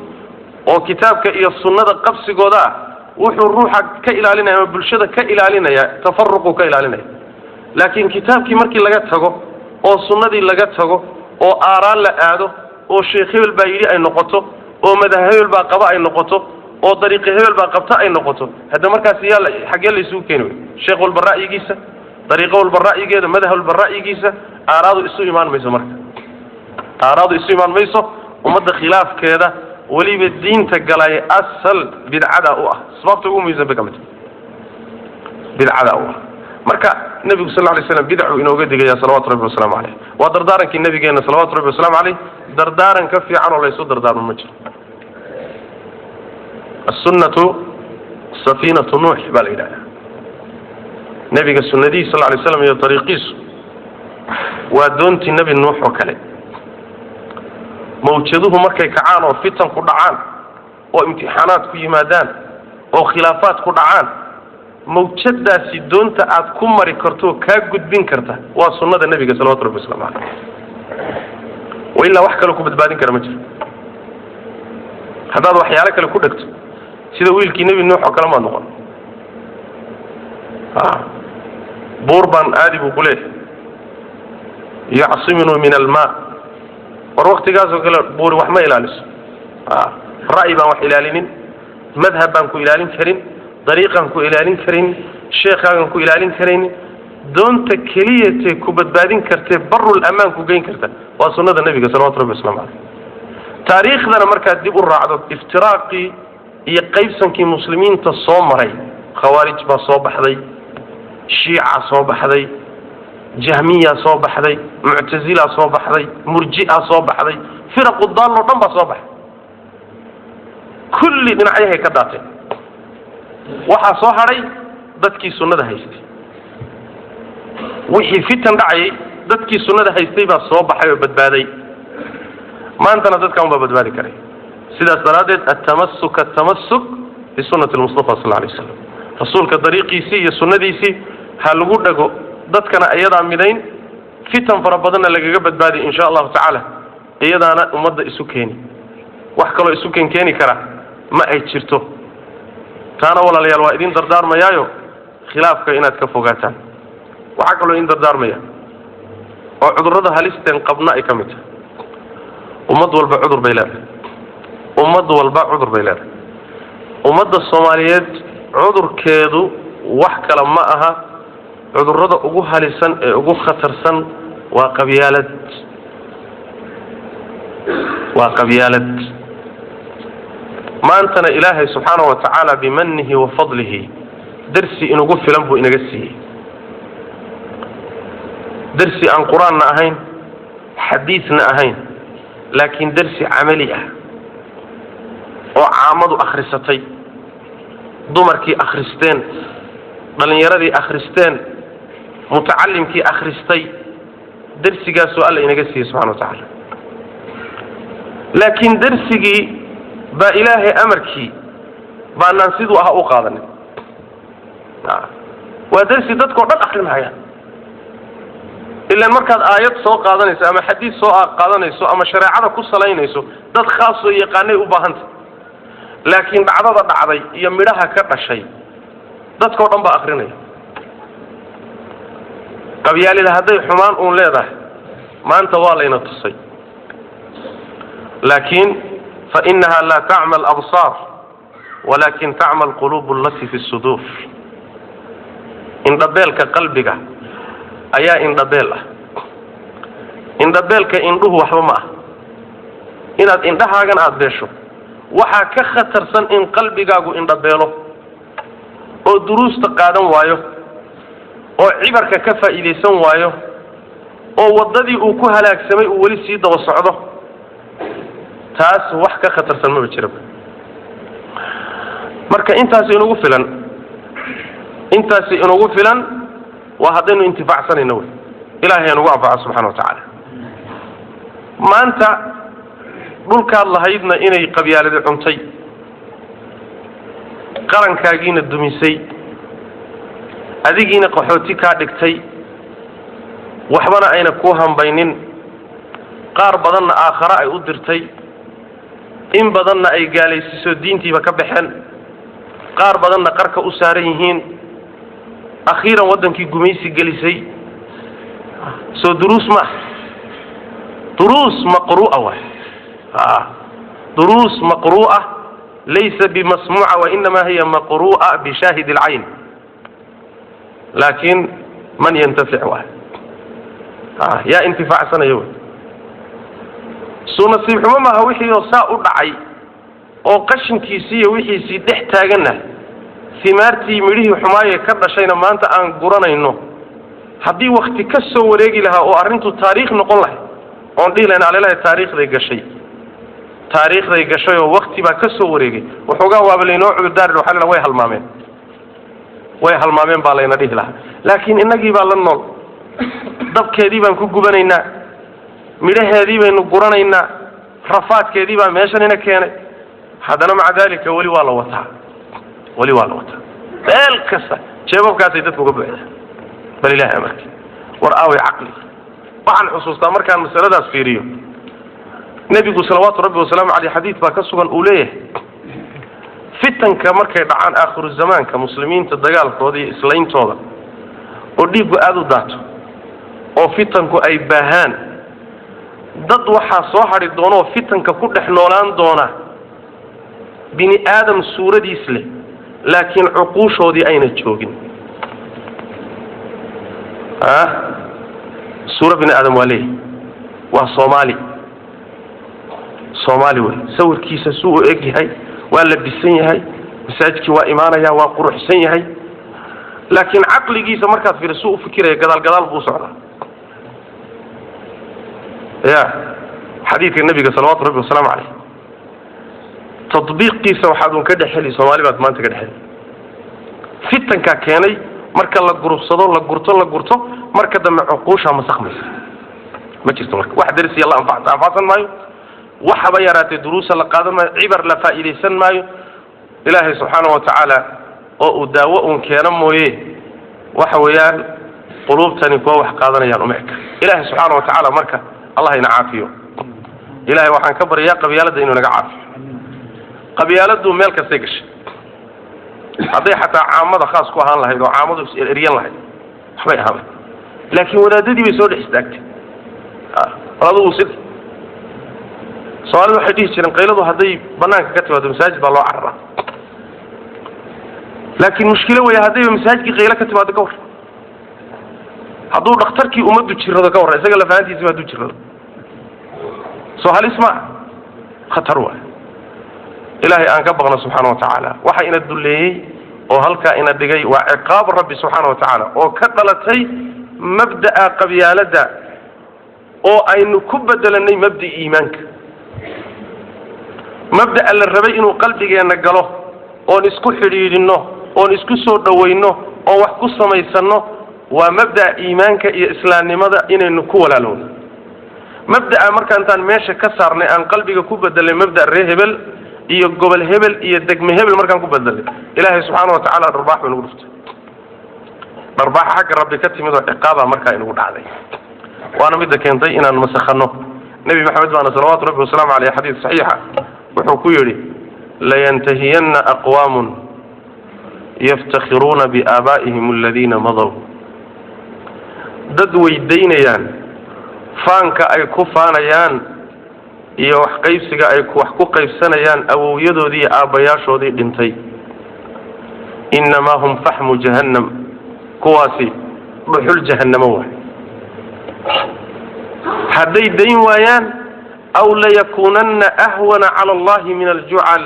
oo kitaabka iyo sunnada qabsigooda ah wuxuu ruuxa ka ilaalinaya ama bulshada ka ilaalinaya tafaruquu ka ilaalinaya. Laakiin kitaabkii markii laga tago oo sunnadii laga tago oo aaraan la aado oo sheekh hebel baa yidhi ay noqoto oo madhab hebel baa qaba ay noqoto oo dariiqi hebel baa qabta ay noqoto, hadda markaas yaa xaggee la isugu keeni wey? Sheekh walba ra'yigiisa, dariiqo walba ra'yigeeda, madhab walba ra'yigiisa, aaraadu isu imaan mayso. Marka aaraadu isu imaan mayso. Ummadda khilaafkeeda weliba diinta galay asal bidcada u ah, asbaabta ugu muhiimsan bay ka mid tahay bidcada u ah. Marka nebigu sal lay slam bidcuu inooga digaya, salawatu rabbi wasalaamu caleyh. Waa dardaarankii nabigeena, salawatu rabbi wasalaamu caleyh. Dardaaran ka fiican oo laysu dardaarmo ma jiro. Assunnatu safiinatu Nuux baa la yidhahdaa. Nebiga sunnadihi sal lay slam iyo dariiqiisu waa doontii Nebi Nuux oo kale. Mawjaduhu markay kacaan oo fitan ku dhacaan oo imtixaanaad ku yimaadaan oo khilaafaad ku dhacaan, mawjadaasi doonta aad ku mari karto oo kaa gudbin karta waa sunnada nebiga, salawatu rabbi waslamu caleyh. Wa ilaa wax kaloo ku badbaadin kara ma jiro. Haddaad waxyaalo kale ku dhegto Sida wiilkii Nebi Nuux oo kale maad noqon. Buur baan aadi buu ku leeyahay, yacsiminuu min almaa. War waktigaasoo kale buuri wax ma ilaaliso. Ra'yi baan wax ilaalinin, madhab baan ku ilaalin karin, dariiqaan ku ilaalin karin, sheekhaagan ku ilaalin karaynin. Doonta keliyatee ku badbaadin kartee barul amaan ku geyn karta waa sunnada nebiga salawatu rabbi waslamu caleyh. Taariikhdana markaad dib u raacdo iftiraaqii iyo qaybsankii muslimiinta soo maray, khawaarij baa soo baxday, shiica soo baxday, jahmiya soo baxday, muctazila soo baxday, murji'a soo baxday, firaqu daalloo dhan baa soo baxay. Kulli dhinacyahay ka daateen. Waxaa soo hadhay dadkii sunnada haystay. Wixii fitan dhacayay dadkii sunnada haystay baa soo baxay oo badbaaday. Maantana dadkan baa badbaadi karay. Sidaas daraaddeed atamasuk atamasuk bisunnati lmustafa sal alay waslam, rasuulka dariiqiisii iyo sunnadiisii ha lagu dhago, dadkana iyadaa midayn, fitan fara badanna lagaga badbaadiy insha allahu tacaala. Iyadaana ummadda isu keeni, wax kaloo isu keenkeeni kara ma ay jirto. Taana walaalayaal waa idin dardaarmayaayo, khilaafka inaad ka fogaataan. Waxaa kaloo idin dardaarmaya oo cudurrada halisteen qabna ay ka mid tahay, ummad walba cudur bay leedahay, ummad walba cudur bay leedahay. Ummadda Soomaaliyeed cudurkeedu wax kale ma aha, cudurrada ugu halisan ee ugu khatarsan waa qabyaalad, waa qabyaalad. Maantana Ilaahay subxaana wa tacaala bimanihi wa fadlihi darsi inugu filan buu inaga siiyey, darsi aan qur-aanna ahayn, xadiisna ahayn, laakiin darsi camali ah oo caamadu akhrisatay, dumarkii akhristeen, dhallinyaradii akhristeen, mutacalimkii akhristay. Darsigaasoo Alla inaga siiyey subxana wa tacaala. Laakiin darsigii baa Ilaahay amarkii baanaan siduu ahaa u qaadanin. Waa darsi dadkao dhan akrinahayaan. Ilaan markaad aayad soo qaadanayso ama xadiis soo qaadanayso ama shareecada ku salaynayso, dad khaasoo yaqaanay u baahantay. Laakiin dhacdada dhacday iyo midhaha ka dhashay dadkao dhan baa akrinaya. Qabyaalida hadday xumaan uun leedahay maanta waa layna tusay, laakiin fa inaha laa tacma alabsaar walakin tacma alquluub allati fi suduur. Indhabeelka qalbiga ayaa indhabeel ah. Indhabeelka indhuhu waxba ma ah. Inaad indhahaagan aada beesho waxaa ka khatarsan in qalbigaagu indhabeelo oo duruusta qaadan waayo, oo cibarka ka faa'iidaysan waayo, oo waddadii uu ku halaagsamay uu weli sii daba socdo. Taas wax ka khatarsan maba jiraba. Marka intaasi inugu filan, intaasi inugu filan waa haddaynu intifaacsanayno wey. Ilahay anugu anfaco subxana wa tacaala. Maanta dhulkaad lahaydna inay qabyaaladi cuntay, qarankaagiina dumisay, adigiina qaxooti kaa dhigtay, waxbana ayna kuu hambaynin, qaar badanna aakhare ay u dirtay, in badanna ay gaalaysiiso diintiiba ka baxeen, qaar badanna qarka u saaran yihiin, akhiiran waddankii gumaysi gelisay. Soo duruus ma ah? Duruus maqru'a waay, duruus maqru'a, laysa bimasmuuca wainama hiya maqru'a bishaahid alcayn, laakiin man yantafic waay, yaa intifaacsanaya wey. Suu nasiib xumo maaha wixii oo saa u dhacay oo qashinkiisii iyo wixiisii dhex taaganna, himaartii midhihii xumaaye ka dhashayna maanta aan guranayno. Haddii wakti ka soo wareegi lahaa oo arrintu taariikh noqon lahay, oon dhihi lahayn alelahay taariikhday gashay, taariikhday gashay oo wakti baa ka soo wareegay, waxoogaa waaba laynoo cudurdaari, waxa la way halmaameen, way halmaameen baa layna dhihi lahaa. Laakiin innagii baa la nool, dabkeedii baan ku gubanaynaa, midhaheedii baynu guranaynaa, rafaadkeedii baa meeshan ina keenay. Haddana maca daalika weli waa la wataa, weli waa la wataa. Meel kasta jeebabkaasay dadku uga buuxdaa. Bal Ilahay amarkii, war aaway caqli? Waxaan xusuustaa markaan masaladaas fiiriyo, nebigu salawaatu rabbi wasalaamu caleyh xadiid baa ka sugan uu leeyahay: Fitanka markay dhacaan aakhiru zamaanka, muslimiinta dagaalkooda iyo islayntooda oo dhiiggu aada u daato oo fitanku ay baahaan, dad waxaa soo hadhi doona oo fitanka ku dhex noolaan doona bini aadam suuradiis leh, laakiin cuquushoodii ayna joogin. Suura bini aadam waa leeyahy, waa Soomaali, Soomaali wey, sawirkiisa suu u eg yahay, waa labisan yahay, masaajidkii waa imaanaya, waa quruxsan yahay, laakiin caqligiisa markaad fiiriso suu u fikiraya gadaal gadaal buu socdaa. Ya xadiidka nabiga salawaatu rabbi wasalaamu caleyh tadbiiqiisa waxaad un ka dhex heli, Soomaali baad maanta ka dhex heli. Fitankaa keenay marka la gurubsado, la gurto, la gurto, marka dambe cuquushaa masakmaysa, ma jirto. Marka wax darsiya la anfacsan maayo, waxaba yaraatee duruusa la qaadan maayo, cibar la faa'iidaysan maayo. Ilaahay subxaana wa tacaala oo uu daawo uun keeno mooye, waxa weeyaan quluubtani kuwa wax qaadanayaan uma eka. Ilaahay subxaana wa tacaala marka allah ina caafiyo. Ilahay waxaan ka baryaa qabyaaladda inuu naga caafiyo. Qabyaaladdu meel kastay gashay, hadday xataa caamada khaas ku ahaan lahayd oo caamadu is-eryan lahayd waxbay ahaan lahayd, laakiin wadaadadii bay soo dhex istaagtay. Bal adugu sid Soomaalida waxay dhihi jireen, qayladu hadday banaanka ka timaado masaajid baa loo cararaa, laakiin mushkilo weya haddayba masaajidkii qaylo ka timaado ka war, hadduu dhakhtarkii ummaddu jirrado ka warra, isaga lafahantiisiba hadduu jirrado, soo halis maa, khatar waay. Ilaahay aan ka baqno subxaana wa tacaala. Waxa ina dulleeyey oo halkaa ina dhigay waa ciqaab rabbi subxaana wa tacaala oo ka dhalatay mabda'a qabyaaladda oo aynu ku bedelanay mabda'i iimaanka, mabda'a la rabay inuu qalbigeenna galo oon isku xidhiidhinno oon isku soo dhawayno oon wax ku samaysanno, waa mabda'a iimaanka iyo islaamnimada inaynu ku walaalowno. Mabda'a marka intaan meesha ka saarnay aan qalbiga ku bedelnay mabda' ree hebel iyo gobol hebel iyo degme hebel markaan ku bedelnay, Ilaahay subxaana wa tacaala dharbaax buu inagu dhuftay, dharbaax xagga rabbi ka timid oo ciqaaba markaa inagu dhacday, waana midda keentay inaan masakhanno. Nebi Maxamed baana salawaatu rabbi wasalaamu caleyh xadiis saxiixa wuxuu ku yidhi: layantahiyanna aqwaamun yaftakhiruuna biaabaa'ihim aladiina madow. Dad weydaynayaan faanka ay ku faanayaan iyo wax qaybsiga ay wax ku qaybsanayaan awowyadoodii iyo aabbayaashoodii dhintay, innamaa hum faxmu jahannam, kuwaasi dhuxul jahannamo waay hadday dayn waayaan. Aw layakuunanna ahwana cala allahi min aljucal,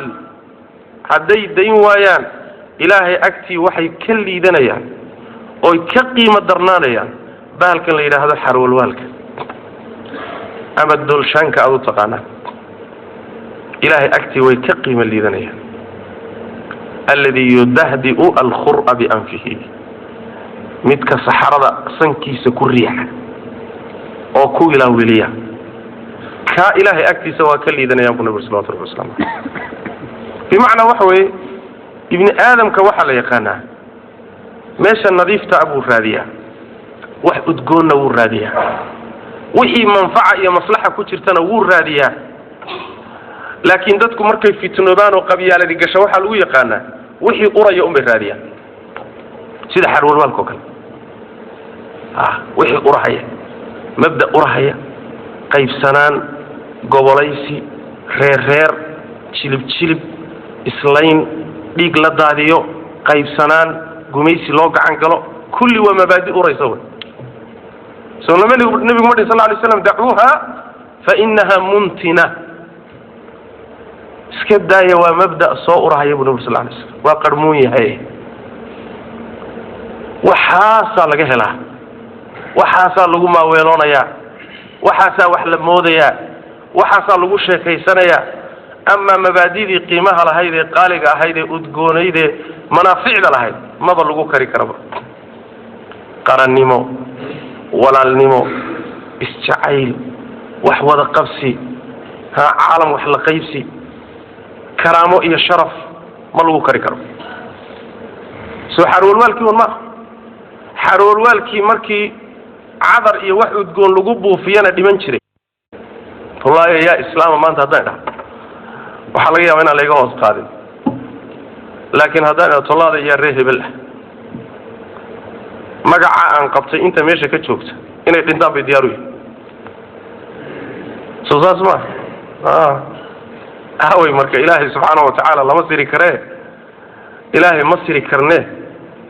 hadday dayn waayaan Ilaahay agtii waxay ka liidanayaan oy ka qiimo darnaanayaan bahalkan la yidhaahdo xarwalwaalka ama doolshaanka aada u taqaanaan, Ilaahay agtii way ka qiimo liidanayaan. Alladii yudahdi'u alkhur'a bianfihi, midka saxarada sankiisa ku riixa oo ku ilaawiliya, kaa Ilaahay agtiisa waa ka liidanayaan bu nabig salawatu rabbi waslamu aleyh. Bimacnaa waxa weeye, ibni aadamka waxaa la yaqaanaa meesha nadiifta a buu raadiyaa, wax udgoonna wuu raadiyaa, wixii manfaca iyo maslaxa ku jirtana wuu raadiyaa. Laakiin dadku markay fitnoobaan oo qabyaaladi gasho waxaa lagu yaqaanaa wixii uraya unbay raadiyaan, sida xarwalwaalka oo kale, wixii urahaya, mabda urahaya, qaybsanaan, gobolaysi, reer reer, jilib jilib, islayn, dhiig la daadiyo, qaybsanaan, gumaysi loo gacan galo, kulli waa mabaadi uraysa wey. Soo nebigu ma dhihin sal lla alay slam: dacuuha fa inaha muntina, iska daaya, waa mabda' soo urahaya bu nabig sal lla alay slam, waa qarmuun yahay. Waxaasaa laga helaa, waxaasaa lagu maaweeloonayaa, waxaasaa wax la moodayaa, waxaasaa lagu sheekaysanayaa. Amaa mabaadidii qiimaha lahayd ee qaaliga ahayd ee udgoonayd ee manaaficda lahayd maba lagu kari karaba. Qarannimo, walaalnimo, isjacayl, wax wada qabsi, ha caalam wax la qaybsi, karaamo iyo sharaf ma lagu kari karo. Soo xarwalwaalkii un maaha? Xarwalwaalkii markii cadar iyo wax udgoon lagu buufiyana dhiman jiray. Wallaahi yaa islaama maanta haddaan idhaha waxaa laga yaaba inaan layga hoos qaadin. Laakiin haddaan tolaada iyaa ree hebel ah, magaca aan qabtay inta meesha ka joogta inay dhintaan bay diyaar u yihin. Soo saas maa aawey? Marka Ilaahay subxaana watacaala lama siri karee, Ilaahay ma siri karne.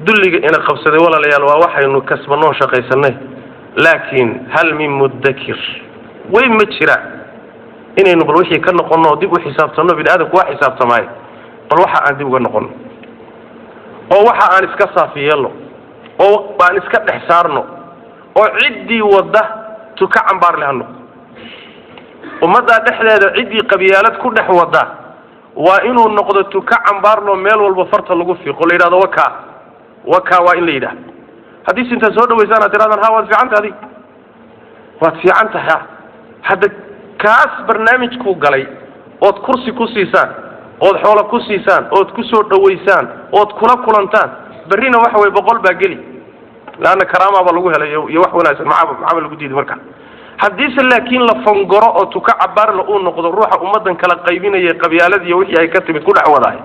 Dulliga ina qabsaday, walaalayaal, waa waxaynu kasbanoo shaqaysanay. Laakiin hal min muddakir? Way ma jira inaynu bal wixii ka noqonno oo dib u xisaabtanno? Bini aadamku waa xisaabtamaaye, bal waxa aan dib uga noqonno oo waxa aan iska saafi yeelno oo aan iska dhex saarno, oo ciddii wadda tuka cambaar leh ha noqdo. Ummaddaa dhexdeeda ciddii qabyaalad ku dhex wadda waa inuu noqdo tuka cambaarloo meel walba farta lagu fiiqo, la yidhahdo wakaa, wakaa, waa in la yidhahdo. Haddii sintaad soo dhawaysaan aad tirahdaan, "Ha, waad fiican tahay, adig waad fiican tahay," ha hadda kaas barnaamijkuu galay ood kursi ku siisaan, ood xoolo ku siisaan, ood ku soo dhawaysaan, ood kula kulantaan, berrina waxa weye 100 baa geli, leanna karaama baa lagu helay iyo wax wanaagsan. Maxaaba lagu diiday? Marka haddiise laakiin la fongoro oo tuka cabaarla uu noqdo ruuxa ummaddan kala qaybinaya, qabyaalad iyo wixii ay ka timid ku dhex wadaay,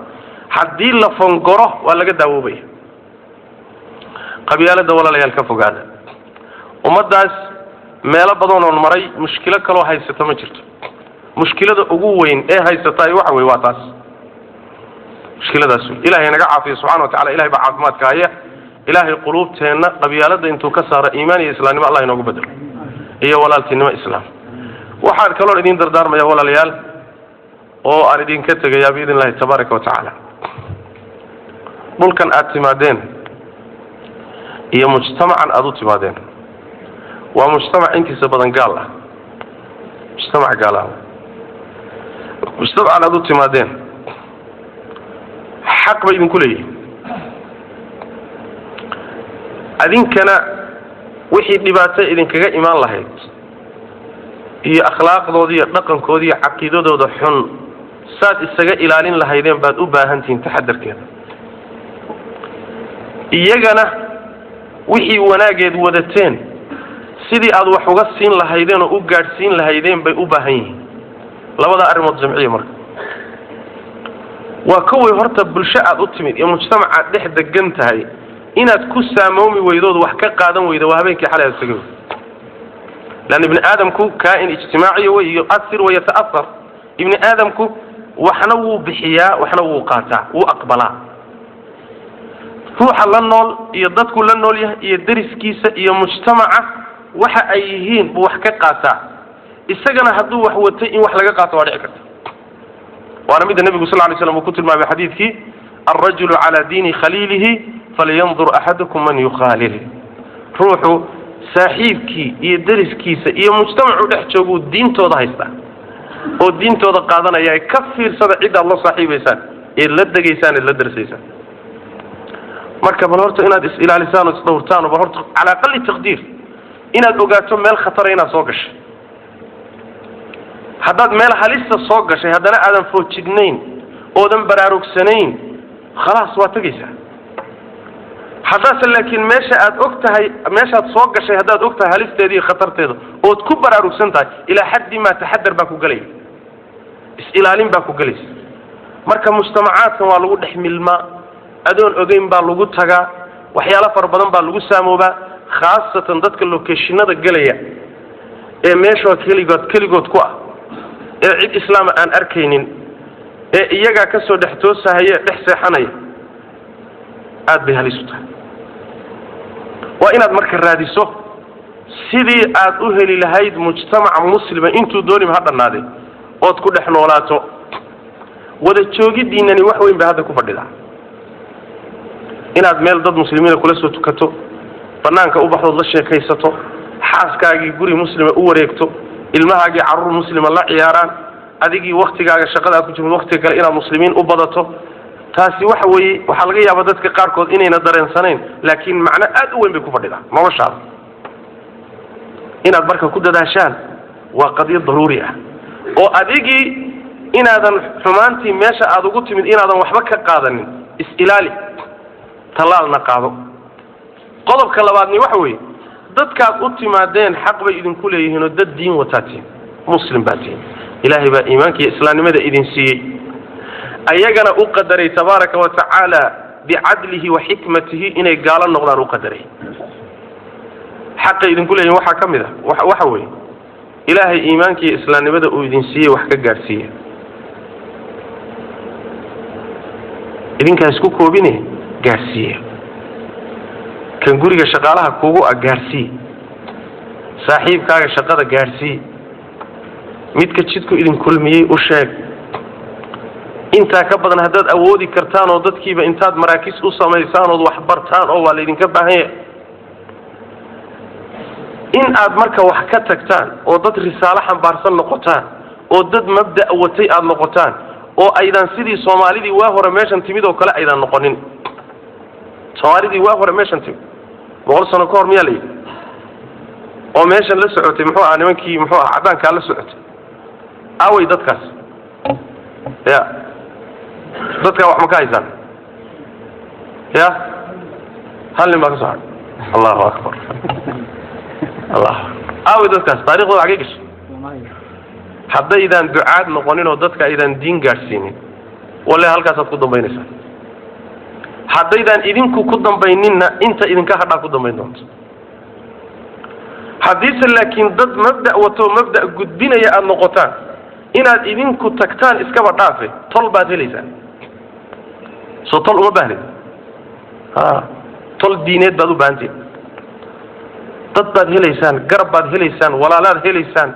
haddii la fongoro waa laga daawoobaya. Qabyaaladda, walaalayaal, ka fogaada. Ummaddaas meelo badan oon maray, mushkilo kaloo haysata ma jirto. Mushkilada ugu weyn ee haysataay waxa wey waa taas, mushkiladaas wey. Ilahay naga caafiyo subxana wa tacala. Ilahay baa caafimaadka haya. Ilaahay quluubteenna qabyaaladda intuu ka saaro, iimaan iyo islaamnimo Allah inoogu bedelo iyo walaaltinimo islaam. Waxaan kaloon idin dardaarmaya, walaalayaal, oo aan idinka tegayaa biidn illahi tabaaraka wa tacaala, dhulkan aad timaadeen iyo mujtamacan aada u timaadeen waa mujtamac intiisa badan gaal ah, mujtamac gaal ah. Mujtamacan aada u timaadeen xaq bay idinku leeyihin, adinkana wixii dhibaato idinkaga imaan lahayd iyo akhlaaqdooda iyo dhaqankooda iyo caqiidadooda xun saad isaga ilaalin lahaydeen baad u baahan tihiin taxadarkeeda. Iyagana wixii wanaageed wadateen sidii aad wax uga siin lahaydeen oo u gaadhsiin lahaydeen bay u baahan yihiin. Labada arrimood jamciya. Marka waa koway, horta bulsho aad u timid iyo mujtamac aad dhex degan tahay inaad ku saamoomi weydood wax ka qaadan weydo waa habeenkii xalay aad tagay. Leanna ibni aadamku kaa'in ijtimaaciya wey, yu'athir wa yata'athar. Ibni aadamku waxna wuu bixiyaa, waxna wuu qaataa, wuu aqbalaa. Ruuxa la nool iyo dadku la nool yahay iyo deriskiisa iyo mujtamaca waxa ay yihiin buu wax ka qaataa. Isagana hadduu wax watay in wax laga qaato waa dhici karta. Waana midda nebigu sal lay slam uu ku tilmaamay xadiidkii "alrajulu calaa diini khaliilihi falyandur axadukum man yukhaalil". Ruuxu saaxiibkii iyo deriskiisa iyo mujtamacu dhex jooguu diintooda haystaa oo diintooda qaadanaya. Ee ka fiirsada ciddaad la saaxiibaysaan eed la degaysaan eed la darsaysaan. Marka bal horta inaad is-ilaalisaan oo isdhowrtaan, bal horta cala aqali taqdiir inaad ogaato meel khatara inaad soo gashay. Haddaad meel halista soo gashay haddana aadan foojignayn oodan baraarugsanayn, khalaas, waa tegaysaa. Haddaase laakiin meesha aad og tahay, meeshaad soo gashay haddaad og tahay halisteeda iyo khatarteeda ood ku baraarugsan tahay, ilaa xaddi maa taxadar baa ku gelaya, is-ilaalin baa ku gelaysa. Marka mujtamacaadkan waa lagu dhex milmaa, adoon ogeyn baa lagu tagaa, waxyaalo fara badan baa lagu saamoobaa, khaasatan dadka locationada gelaya ee meeshoo keligood keligood ku ah, ee cid islaama aan arkaynin, ee iyagaa ka soo dhex toosahaya, dhex seexanaya, aad bay halis u tahay. Waa inaad marka raadiso sidii aad u heli lahayd mujtamaca muslima, intuu doonima ha dhannaadee, ood ku dhex noolaato. Wada joogiddiinani wax weyn bay hadda ku fadhidaa, inaad meel dad muslimiina kula soo tukato, bannaanka u baxdood la sheekaysato, xaaskaagii guri muslima u wareegto, ilmahaagii carruur muslima la ciyaaraan, adigii waktigaaga shaqada aad ku jirto waktiga kale inaad muslimiin u badato. Taasi waxa weeye, waxaa laga yaabaa dadka qaarkood inayna dareensanayn, laakiin macno aad u weyn bay ku fadhidaa noloshaada. Inaad marka ku dadaashaan waa qadiyad daruuri ah, oo adigii inaadan xumaantii meesha aad ugu timid inaadan waxba ka qaadanin. Is-ilaali, tallaalna qaado. Qodobka labaadni waxa weeye, dadkaad u timaadeen xaq bay idinku leeyihiin, oo dad diin wataa tihin, muslim baa tihin, Ilaahay baa iimaanka iyo islaamnimada idin siiyey. Ayagana u qadaray tabaaraka wa tacaala bicadlihi wa xikmatihi inay gaalo noqdaan u qadaray. Xaqay idinku leeyihin waxaa ka mid ah waxa weeye Ilaahay iimaanka iyo islaamnimada uu idin siiyey wax ka gaadhsiiya. Idinkaa isku koobine gaadhsiiya. Kan guriga shaqaalaha kuugu ah gaadhsii, saaxiibkaaga shaqada gaadhsii, midka jidku idin kulmiyey u sheeg. Intaa ka badan haddaad awoodi kartaan oo dadkiiba intaad maraakis u samaysaan ood wax bartaan oo waa laydinka baahan yahay in aad marka wax ka tagtaan oo dad risaalo xambaarsan noqotaan oo dad mabda' watay aad noqotaan oo aydan sidii Soomaalidii waa hore meeshan timid oo kale aydan noqonin. Soomaalidii waa hore meeshan timid 100 sano ka hor miyaa la yidhi oo meeshan la socotay muxuu ahaa nimankii muxuu ahaa caddaankaa la socotay aaway dadkaas ya dadkaa wax ma ka haysaan ya hal nin baa ka soo hadhay. Allahu akbar. Allah aaway dadkaas taariikhdooda xagee gashay? Haddaydaan ducaad noqonin oo dadka aydaan diin gaadhsiinin wallahi halkaasaad ku dambaynaysaa. Haddaydaan idinku ku dambayninna inta idinka hadhaa ku dambayn doonto. Haddiise laakiin dad mabda' wato mabda' gudbinaya aada noqotaan inaad idinku tagtaan iskaba dhaafe tol baad helaysaan. Soo tol uma baahnid, tol diineed baad u baahantihin. Dad baad helaysaan, garab baad helaysaan, walaalaad helaysaan,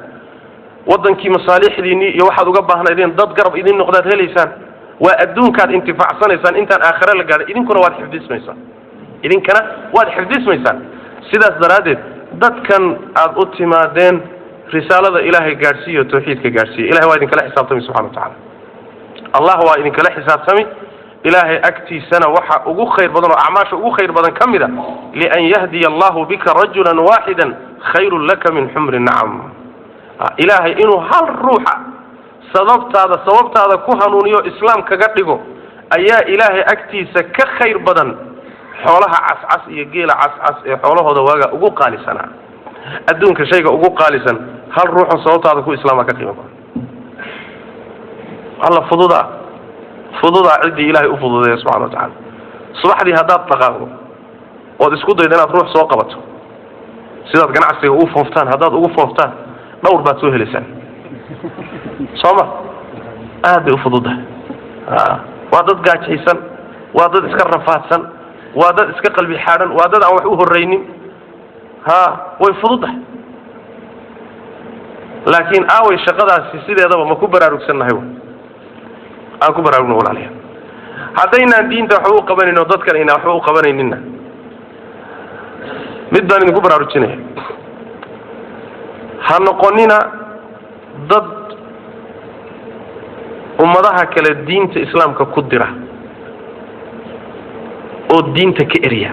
waddankii masaalixdiinnii iyo waxaad uga baahnaydeen dad garab idin noqdaad helaysaan. Waa adduunkaad intifaacsanaysaan intaan aakhare la gaadhay, idinkuna waad xifdismaysaan, idinkana waad xifdismaysaan. Sidaas daraaddeed dadkan aad u timaadeen risaalada Ilaahay gaadhsiiyo tawxiidka gaadhsiiyo. Ilahay waa idinkala xisaabtami subxana wa tacaala. Allah waa idinkala xisaabtami. Ilaahay agtiisana waxa ugu khayr badan oo acmaasha ugu khayr badan ka mid a lian yahdiya allahu bika rajulan waaxidan khayrun laka min xumri nacam. Ilaahay inuu hal ruuxa sababtaada ku hanuuniyo islaam kaga dhigo ayaa Ilaahay agtiisa ka khayr badan xoolaha cascas iyo geela cascas ee xoolahooda waaga ugu qaalisanaa. Adduunka shayga ugu qaalisan hal ruuxoo sababtaada ku islaama ka qiimo badan. Alla fududaa fududaa ciddii Ilaahay u fududeeya subxana wa tacaala. Subaxdii haddaad dhaqaaqdo ood isku daydo inaad ruux soo qabato sidaad ganacsiga ugu fooftaan haddaad ugu fooftaan dhowr baad soo helaysaan soo ma? Aad bay u fududahay. Waa dad gaajaysan, waa dad iska rafaadsan, waa dad iska qalbi xaadhan, waa dad aan wax u horraynin. Way fududahay. Laakiin aaway shaqadaasi sideedaba ma ku baraarugsannahay? Aan ku baraarugno walaalayaal. Haddaynaan diinta waxba u qabanayn oo dadkan aynaan waxba u qabanayninna mid baan idinku baraarujinaya. Ha noqonina dad ummadaha kale diinta islaamka ku dira oo diinta ka erya.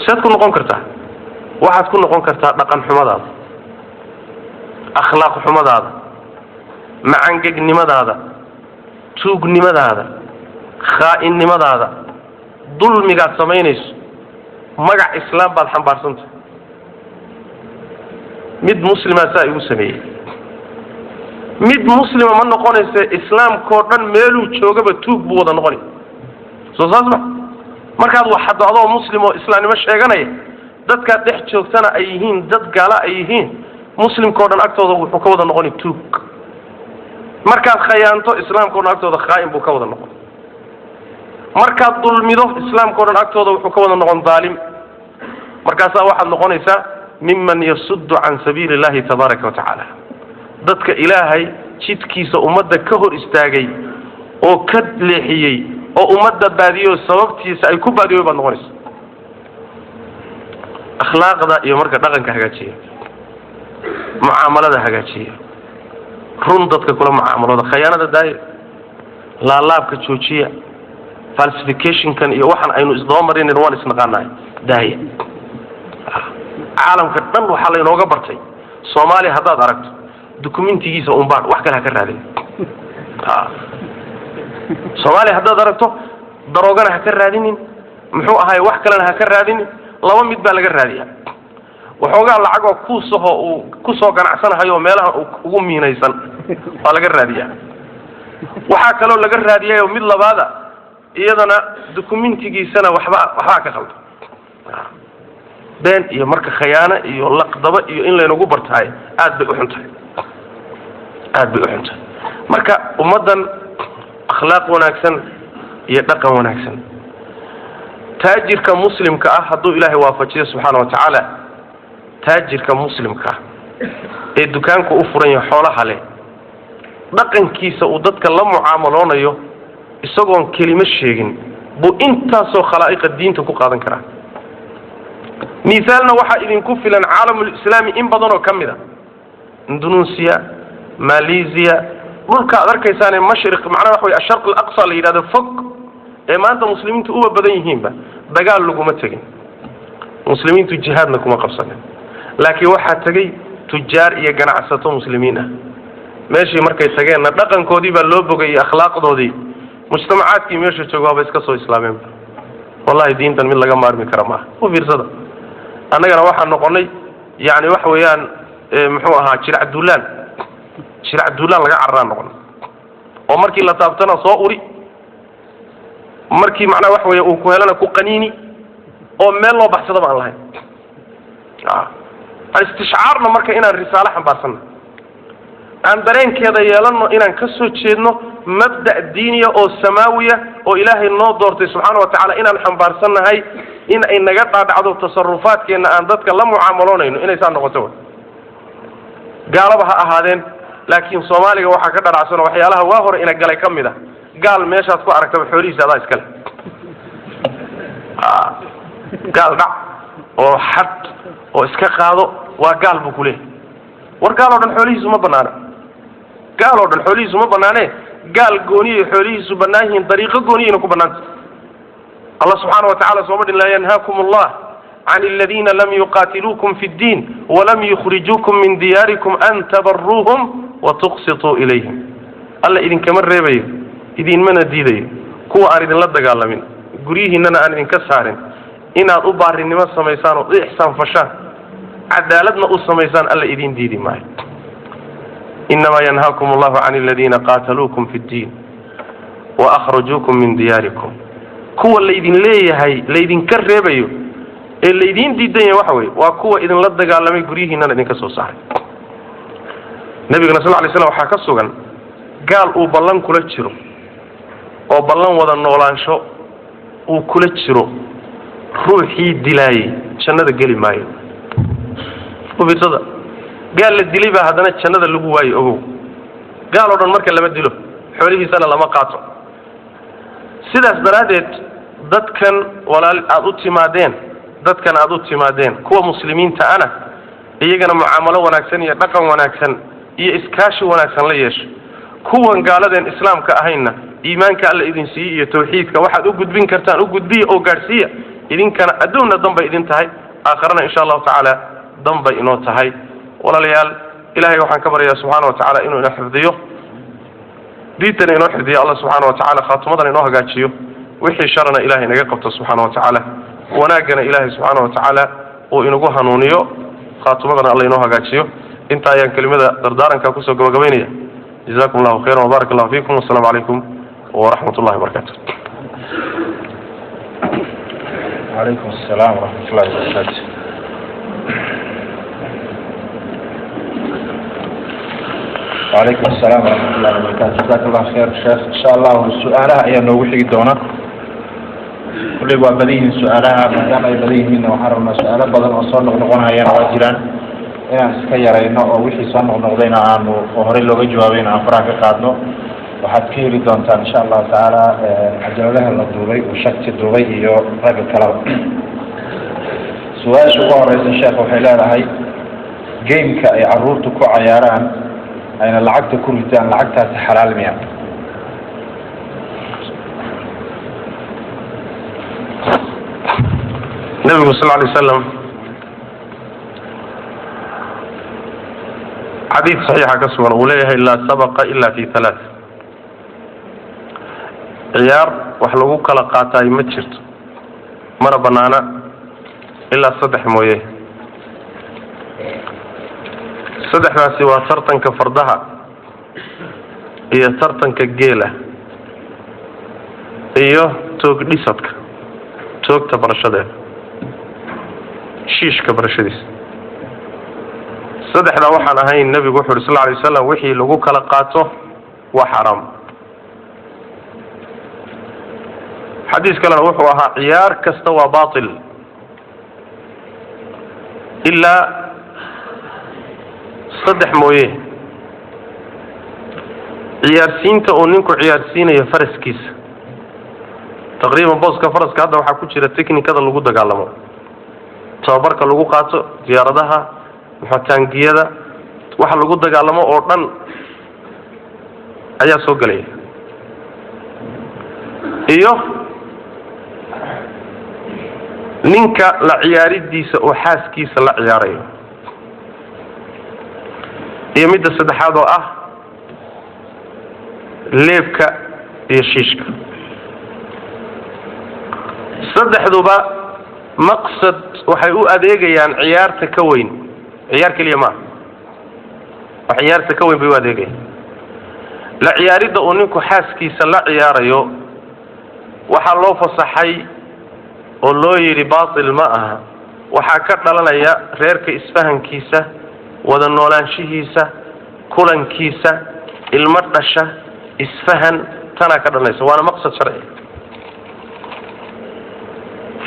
Saad ku noqon kartaa? Waxaad ku noqon kartaa dhaqan xumadaada, akhlaaq xumadaada, macangegnimadaada, tuugnimadaada, khaa'inimadaada, dulmigaad samaynayso. Magac islaam baad xambaarsantahay. Mid muslimaa saa igu sameeyey, mid muslima ma noqonaysa. Islaamkao dhan meeluu joogaba tuug buu wada noqonay. Soo saas ma? Markaad wax haddo adoo muslim oo islaamnimo sheeganaya dadkaad dhex joogtana ay yihiin dad gaala ay yihiin, muslimkao dhan agtooda wuxuu ka wada noqonay tuug. Markaad khayaanto islaamkao dhan agtooda khaa'in buu ka wada noqon. Markaad dulmido islaamkao dhan agtooda wuxuu ka wada noqon daalim. Markaasaa waxaad noqonaysaa miman yasuddu can sabiili illahi tabaaraka wa tacaala. Dadka Ilaahay jidkiisa ummadda ka hor istaagay oo ka leexiyey oo ummadda baadiyo sababtiisa ay ku baadiyoy baad noqonaysa. Akhlaaqda iyo marka dhaqanka hagaajiya, mucaamalada hagaajiya, run dadka kula mucaamalooda, khayaanada daayo, laalaabka joojiya, falsificationkan iyo waxaan aynu isdaba marinayn waan isnaqaanahay daaya. Caalamka dhan waxaa laynooga bartay Soomaaliya haddaad aragto dukumentigiisa unbaan wax kale ha ka raadin. Soomaaliya haddaad aragto daroogana ha ka raadinin, muxuu ahaay wax kalena ha ka raadinin. Laba mid baa laga raadiyaa: waxoogaa lacagoo kuusahoo uu kusoo ganacsanahayo meelaha ugu miinaysan waa laga raadiyaa, Waxaa kaloo laga raadiyay mid labaada, iyadana dukumentigiisana waxbaa ka qaldan, been iyo marka khayaano iyo laqdaba iyo in laynagu bartahay aad bay u xun tahay, aad bay u xun tahay. Marka ummaddan akhlaaq wanaagsan iyo dhaqan wanaagsan, taajirka muslimka ah hadduu Ilaahay waafajiyo subxaana wa tacaala, taajirka muslimka ah ee dukaanku u furan yahay, xoolaha leh, dhaqankiisa uu dadka la mucaamaloonayo isagoon kelimo sheegin buu intaasoo khalaa'iqa diinta ku qaadan karaa. Mithaalna waxaa idinku filan caalamulislaami in badanoo ka mid a, Indonesia, Malaysia, dhulka aad arkaysaane mashriq, macnaha waxa wey asharq alaqsa la yidhahdo fog ee maanta muslimiintu uba badan yihiinba, dagaal laguma tegin, muslimiintu jihaadna kuma qabsanin, laakiin waxaa tegey tujaar iyo ganacsato muslimiin ah. Meeshii markay tageenna dhaqankoodii baa loo bogay iyo akhlaaqdoodii, mujtamacaadkii meesha jooga waaba iska soo islaameenba. Wallahi diintan mid laga maarmi kara maaha. U fiirsada, annagana waxaan noqonay yani waxa weeyaan muxuu ahaa jirac duulaan, jirac duulaan laga cararaan noqonay, oo markii la taabtana soo uri, markii macnaha waxa weeye uu ku helana ku qaniini, oo meel loo baxsadaba aan lahayn. Istishcaarna marka inaan risaalo xambaarsanno, aan dareenkeeda yeelanno, inaan ka soo jeedno mabda' diiniya oo samaawiya oo Ilaahay noo doortay subxaana wa tacaala, inaan xambaarsannahay, in ay naga dhaadhacdo tasarufaadkeenna aan dadka la mucaamaloonayno inay saa noqoto. Wa gaalaba ha ahaadeen, laakiin Soomaaliga waxaa ka dhadhacsan oo waxyaalaha waa hore ina galay ka mid ah, gaal meeshaad ku aragtaba xoolihiisa adaa iskale. Gaal dhac oo xad oo iska qaado, waa gaal buu ku leeyahay. War gaal oo dhan xoolihiisu ma banaana, gaal oo dhan xoolihiisu ma banaane, gaal gooniyay xoolihiisu bannaan yihiin, dariiqo gooniyayna ku bannaanta. Allah subxaana wa tacala sooma dhin: laa yanhaakum allah can aladiina lam yuqaatiluukum fi ddiin walam yukhrijuukum min diyaarikum an tabaruuhum watuqsituu ilayhim. Alla idinkama reebayo, idinmana diidayo kuwa aan idinla dagaalamin, guryihiinnana aan idinka saarin, inaad u baarinimo samaysaan oo u ixsaan fashaan, cadaaladna u samaysaan, alla idiin diidi maayo. Inamaa yanhaakum allahu can aladiina qaataluukum fi ddiin waakhrajuukum min diyaarikum. Kuwa laydin leeyahay, laydinka reebayo ee laydiin diidan yahay waxa weye waa kuwa idinla dagaalamay, guryihiinnana idinka soo saaray. Nabigana sal lay slam waxaa ka sugan gaal uu ballan kula jiro oo ballan wada noolaansho uu kula jiro, ruuxii dilaayey jannada geli maayo. Ufiirsada, gaal la dilay baa haddana jannada lagu waayo. Ogow, gaal oo dhan marka lama dilo, xoolihiisana lama qaato. Sidaas daraaddeed dadkan walaal aada u timaadeen, dadkan aada u timaadeen, kuwa muslimiinta ana iyagana mucaamalo wanaagsan iyo dhaqan wanaagsan iyo iskaashi wanaagsan la yeesho. Kuwan gaaladeen islaamka ahaynna iimaanka Alla idin siiye iyo tawxiidka waxaad u gudbin kartaan u gudbiya oo gaadhsiiya. Idinkana adduunna danbay idin tahay, aakharana insha allahu tacaala danbay inoo tahay. Walaalayaal, Ilahay waxaan ka baryayaa subxaana wa tacaala inuu ina xifdiyo, diintana inoo xifdiyo Allah subxaana wa tacala, khaatumadana inoo hagaajiyo, wixii sharana Ilahay inaga qabto subxaana wa tacaala, wanaaggana Ilahay subxaana wa tacaala uu inagu hanuuniyo, khaatumadana Alla inoo hagaajiyo. Inta ayaan kelimada dardaaranka kusoo gabagabaynaya. Jazakum allahu khayran wbaaraka allahu fiikum, wasalaamu calaykum waraxmat ullahi wabarakatu. وعليكم السلام ورحمة الله وبركاته. وعليكم السلام ورحمة الله وبركاته. جزاك الله خير شيخ. إن شاء الله سؤالها ayaa noogu xigi doona. Kulley waa badan yihiin su-aalaha, maadaama ay badan yihiinna waxaan rabnaa su-aalo badan oo soo noqnoqonayana waa jiraan inaan iska yarayno, oo wixii soo noqnoqdayna aanu oo horey looga jawaabayna aan faraha ka qaadno. Waxaad ka heli doontaan insha allahu tacaala cajaladaha la duubay, uu shakti duubay iyo ragga kaleba. Su-aasha ugu horeysa, sheekh, waxay leedahay: gameka ay caruurtu ku cayaaraan ayna lacagta ku ritaan, lacagtaasi xalaal miya? Nabigu sal lay slam xadiid saxiixa ka sugan uu leeyahay: laa sabaqa ila fi halaath. Ciyaar wax lagu kala qaataay ma jirto, mana banaana ilaa saddex mooye. Saddexdaasi waa tartanka fardaha Iyo tartanka geela iyo toog dhisadka, toogta barashadeeda, shiishka barashadiisa. Saddexdaa waxaan ahayn, nebigu wuxu uhi sal lla alay waslam, wixii lagu kala qaato waa xaaraam. Xadiis kalena wuxuu ahaa ciyaar kasta waa batil ilaa saddex mooye: ciyaarsiinta uu ninku ciyaarsiinayo faraskiisa. Taqriiban booska faraska hadda waxaa ku jira technikada lagu dagaalamo, tababarka lagu qaato, diyaaradaha, muxutaangiyada, waxa lagu dagaalamo oo dhan ayaa soo gelaya, iyo ninka la ciyaaridiisa oo xaaskiisa la ciyaarayo, iyo midda saddexaad oo ah leebka iyo shiishka. Saddexduba maqsad waxay u adeegayaan ciyaarta ka weyn, ciyaar keliya maaha, wax ciyaarta ka weyn bay u adeegayaan. La ciyaaridda uu ninku xaaskiisa la ciyaarayo waxaa loo fasaxay oo loo yidhi baatil ma aha, waxaa ka dhalanaya reerka isfahankiisa, wada noolaanshihiisa, kulankiisa, ilmo dhasha, isfahan, tanaa ka dhalanaysa, waana maqsad sharci.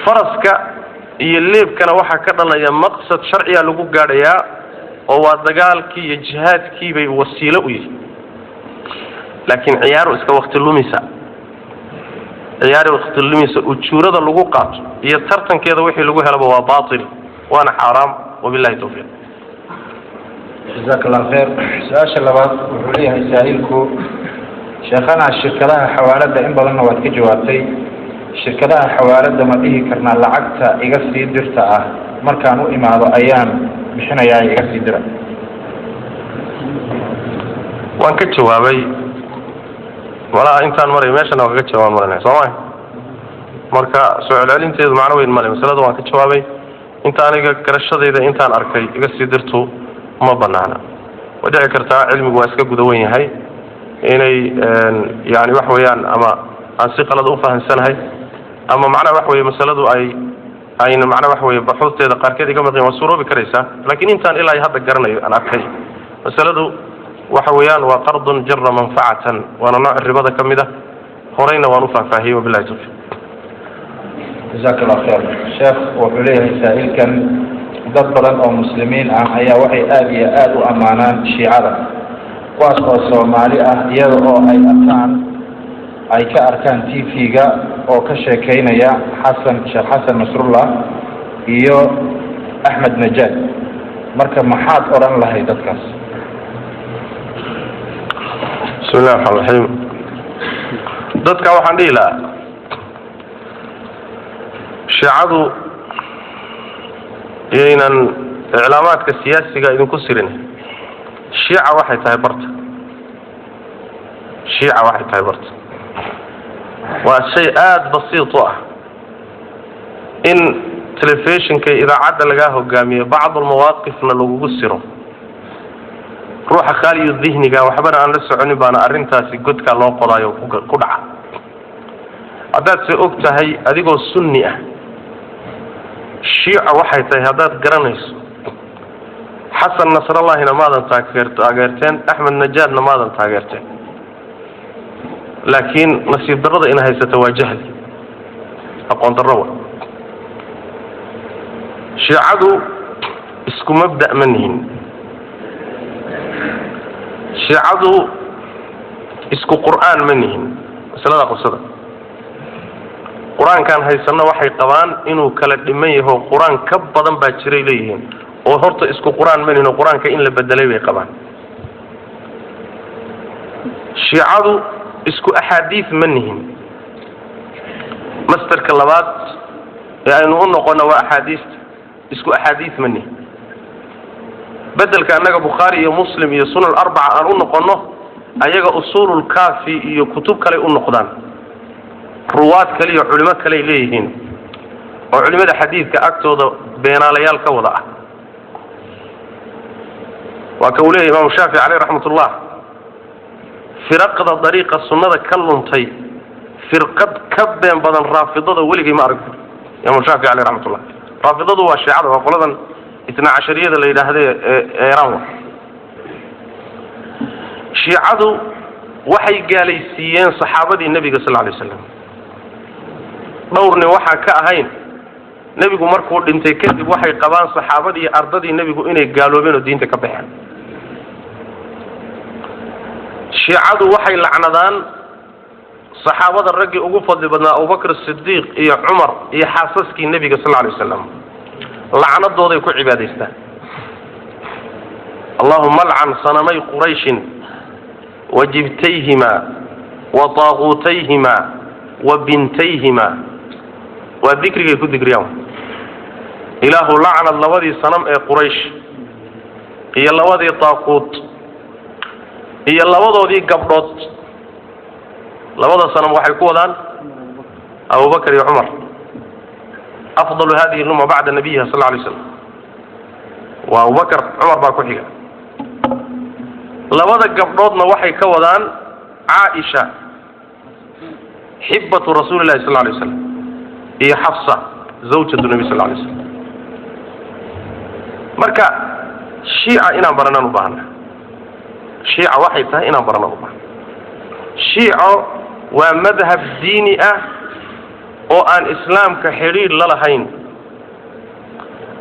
Faraska iyo leebkana waxaa ka dhalanaya maqsad sharciya lagu gaadhayaa, oo waa dagaalkii iyo jihaadkii bay wasiilo u yihi. Laakiin ciyaaru iska wakti lumisa, ciyaari wakti lumisa, ujuurada lagu qaato iyo tartankeeda wixii lagu helaba waa baatil, waana xaaraam. Wabillahi tawfiiq. Jazaak allah khayr. Su-aasha labaad wuxuu leeyahay saa'ilku: sheekhana, shirkadaha xawaaladda in badanna waad ka jawaabtay, shirkadaha xawaaladda ma dhihi karnaa lacagta iga sii dirta ah, markaan u imaado ayaan bixinayaa, iga sii dira? Waan ka jawaabay malaha, intaan maray meeshana waan kaga jawaab maranay, soo ma? Marka soo celcelinteedu macno weyn male. Masalada waan ka jawaabay inta aniga garashadayda, intaan arkay iga sii dirtu ma banaana. Way dhici kartaa, cilmigu waa iska gudawan yahay, inay yani wax weeyaan ama aan si qalada ufahamsanahay, ama macnaha wax weeye masaladu ay ayna macnaha wax weeye baxuusteeda qaarkeed iga maqin, waa suuroobi karaysaa. Laakiin intaan ilaa hadda garanayo aan arkay, masaladu waxa weeyaan waa qardun jara manfacatan, waana nooc ribada ka mid ah, horeyna waan ufaahfaahiyey. Wabillahi tawfiiq. Jazaak allah khayr. Sheekh, wuxuu leeyahay saa'ilkan: dad badan oo muslimiin ah ayaa waxay aada iyo aada u ammaanaan shiicada, kuwaas oo Soomaali ah, iyada oo ay arkaan ay ka arkaan TV-ga oo ka sheekeynaya Xasan Sheekh Xasan Nasrullah iyo Axmed Najaad. Marka maxaad odhan lahayd dadkaas? Bismi illahi raxmaan raxiim. Dadka waxaan dhihi lahaa, shiicadu iyaynan iclaamaadka siyaasiga idinku sirin. Shiica waxay tahay barta, shiica waxay tahay barta. Waa shay aada basiit u ah in telefishinka idaacadda lagaa hogaamiyo, bacdulmawaaqifna lagugu siro. Ruuxa khaaliyu dihniga, waxbana aan la soconin, baana arrintaasi godkaa loo qodaayo ku dhaca. Haddaad se og tahay adigoo sunni ah shiica waxay tahay, haddaad garanayso, Xasan Nasrallahina maadan taageerteen, Axmed Najaadna maadan taageerteen. Laakiin nasiib darrada ina haysata waa jahli, aqoon darro. Wa shiicadu isku mabda' ma nihin, shiicadu isku qur'aan ma nihin. Masalada qabsada, qur-aankaan haysanno waxay qabaan inuu kala dhiman yaho, qur-aan ka badan baa jiray leeyihiin, oo horta isku qur-aan ma nihin, oo qur-aanka in la bedelay bay qabaan. Shiicadu isku axaadiis ma nihin. Masterka labaad ee aynu u noqono waa axaadiista, isku axaadiis ma nihin. Bedelka annaga Bukhaari iyo Muslim iyo Sunan Arbaca aan u noqonno, ayaga Usuululkaafi iyo kutub kaley u noqdaan, ruwaad kale iyo culimo kaley leeyihiin, oo culimada xadiidka agtooda beenaalayaal ka wada ah. Waa ka uu leeyahy Imaamu Shaafici caleyh raxmat ullah: Firaqda dariiqa sunnada ka luntay firqad ka been badan raafidada weligay ma arag, Imaam Shaafici caleyh raxmatullah. Raafidadu waa shiicada, waa qoladan itna cashariyada la yidhaahde ee Iiraan. Wa shiicadu waxay gaalaysiiyeen saxaabadii nebiga sal alay waslam. Dhowr nin waxaan ka ahayn nebigu markuu dhintay kadib, waxay qabaan saxaabadii ardadii nebigu inay gaaloobeen oo diinta ka baxeen. Shiicadu waxay lacnadaan saxaabada raggii ugu fadli badnaa, Abubakr Sidiiq iyo Cumar iyo xaasaskii nebiga sal alay wasalam. Lacnadooday ku cibaadaystaan: "Allahuma alcan sanamay Qurayshin wa jibtayhima wa taaquutayhima wa bintayhima." Waa dikrigay ku digriyaan: Ilaahu lacnad labadii sanam ee Quraysh iyo labadii taaquut iyo labadoodii gabdhood. Labada sanam waxay ku wadaan Abubakar iyo Cumar, afdalu hadihi lumma bacda nabiyiha sal alay slam waa Abubakar, Cumar baa ku xiga. Labada gabdhoodna waxay ka wadaan Caaisha, xibatu rasuuli llahi sal alay slam, iyo Xafsa, zawjatu nabi sal alay slam. Marka shiica inaan baranaan u baahana, shiica waxay tahay inaan baranaan u baahana. Shiico waa madhab diini ah oo aan islaamka xidhiidh la lahayn.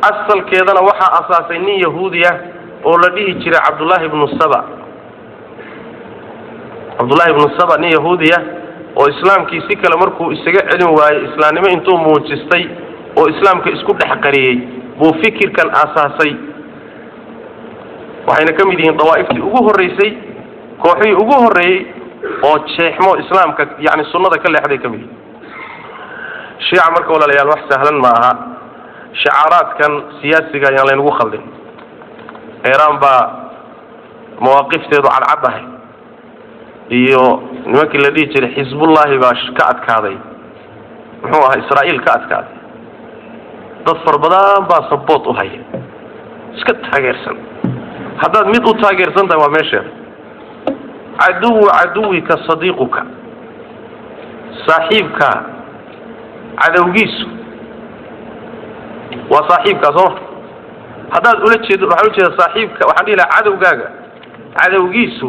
Asalkeedana waxaa asaasay nin yahuudi ah oo la dhihi jiray Cabdullaahi ibnu Saba. Cabdullahi ibnu Saba, nin yahuudi ah oo islaamkii si kale markuu isaga celin waayey, islaamnimo intuu muujistay oo islaamka isku dhex qariyey, buu fikirkan aasaasay. Waxayna ka mid yihiin dawaa'iftii ugu horraysay, kooxihii ugu horreeyey oo jeexmo islaamka, yacni sunnada ka leexday ka mid yihiin shiica. Marka walaalayaal, wax sahlan ma aha. Shicaaraadkan siyaasiga ayaan laynagu khaldin. Iiraan baa mawaaqifteedu cadcaddahay, iyo nimankii la dhihi jiray Xisbullahi baa ka adkaaday, muxuu ahaa, Israa'iil ka adkaaday. Dad fara badan baa support u haya, iska taageersan. Haddaad mid u taageersan tahay, waa meesheeda. Caduwu caduwika sadiiquka, saaxiibka cadowgiisu waa saaxiibkaa, sooma? Haddaad ula jeedo, waxaan ujeeda saaxiibka, waxaan dhihi lahaa cadowgaaga cadowgiisu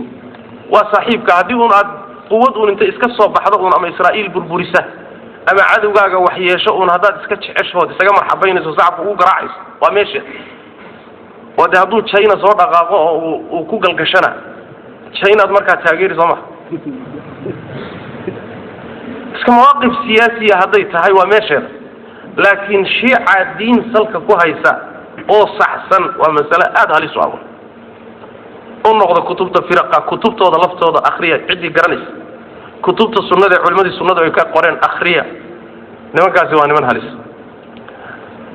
waa saaxiibka. Haddii un aad quwad uun intay iska soo baxdo uun ama Israa'iil burburisa ama cadowgaaga wax yeesho uun, haddaad iska jeceshood isaga marxabaynayso, sacabka ugu garaacayso, waa meesha. Oo dee hadduu China soo dhaqaaqo oo uu ku galgashana, Chinaad markaa taageeri, soo ma? Iska mawaaqif siyaasiya hadday tahay, waa meesheeda. Laakiin shiica diin salka ku haysa oo saxsan waa masale aada halis u ah. U noqda kutubta firaqa, kutubtooda laftooda akriya, ciddii garanaysa kutubta sunnada ee culimadii sunnadu ay ka qoreen akriya. Nimankaasi waa niman halis.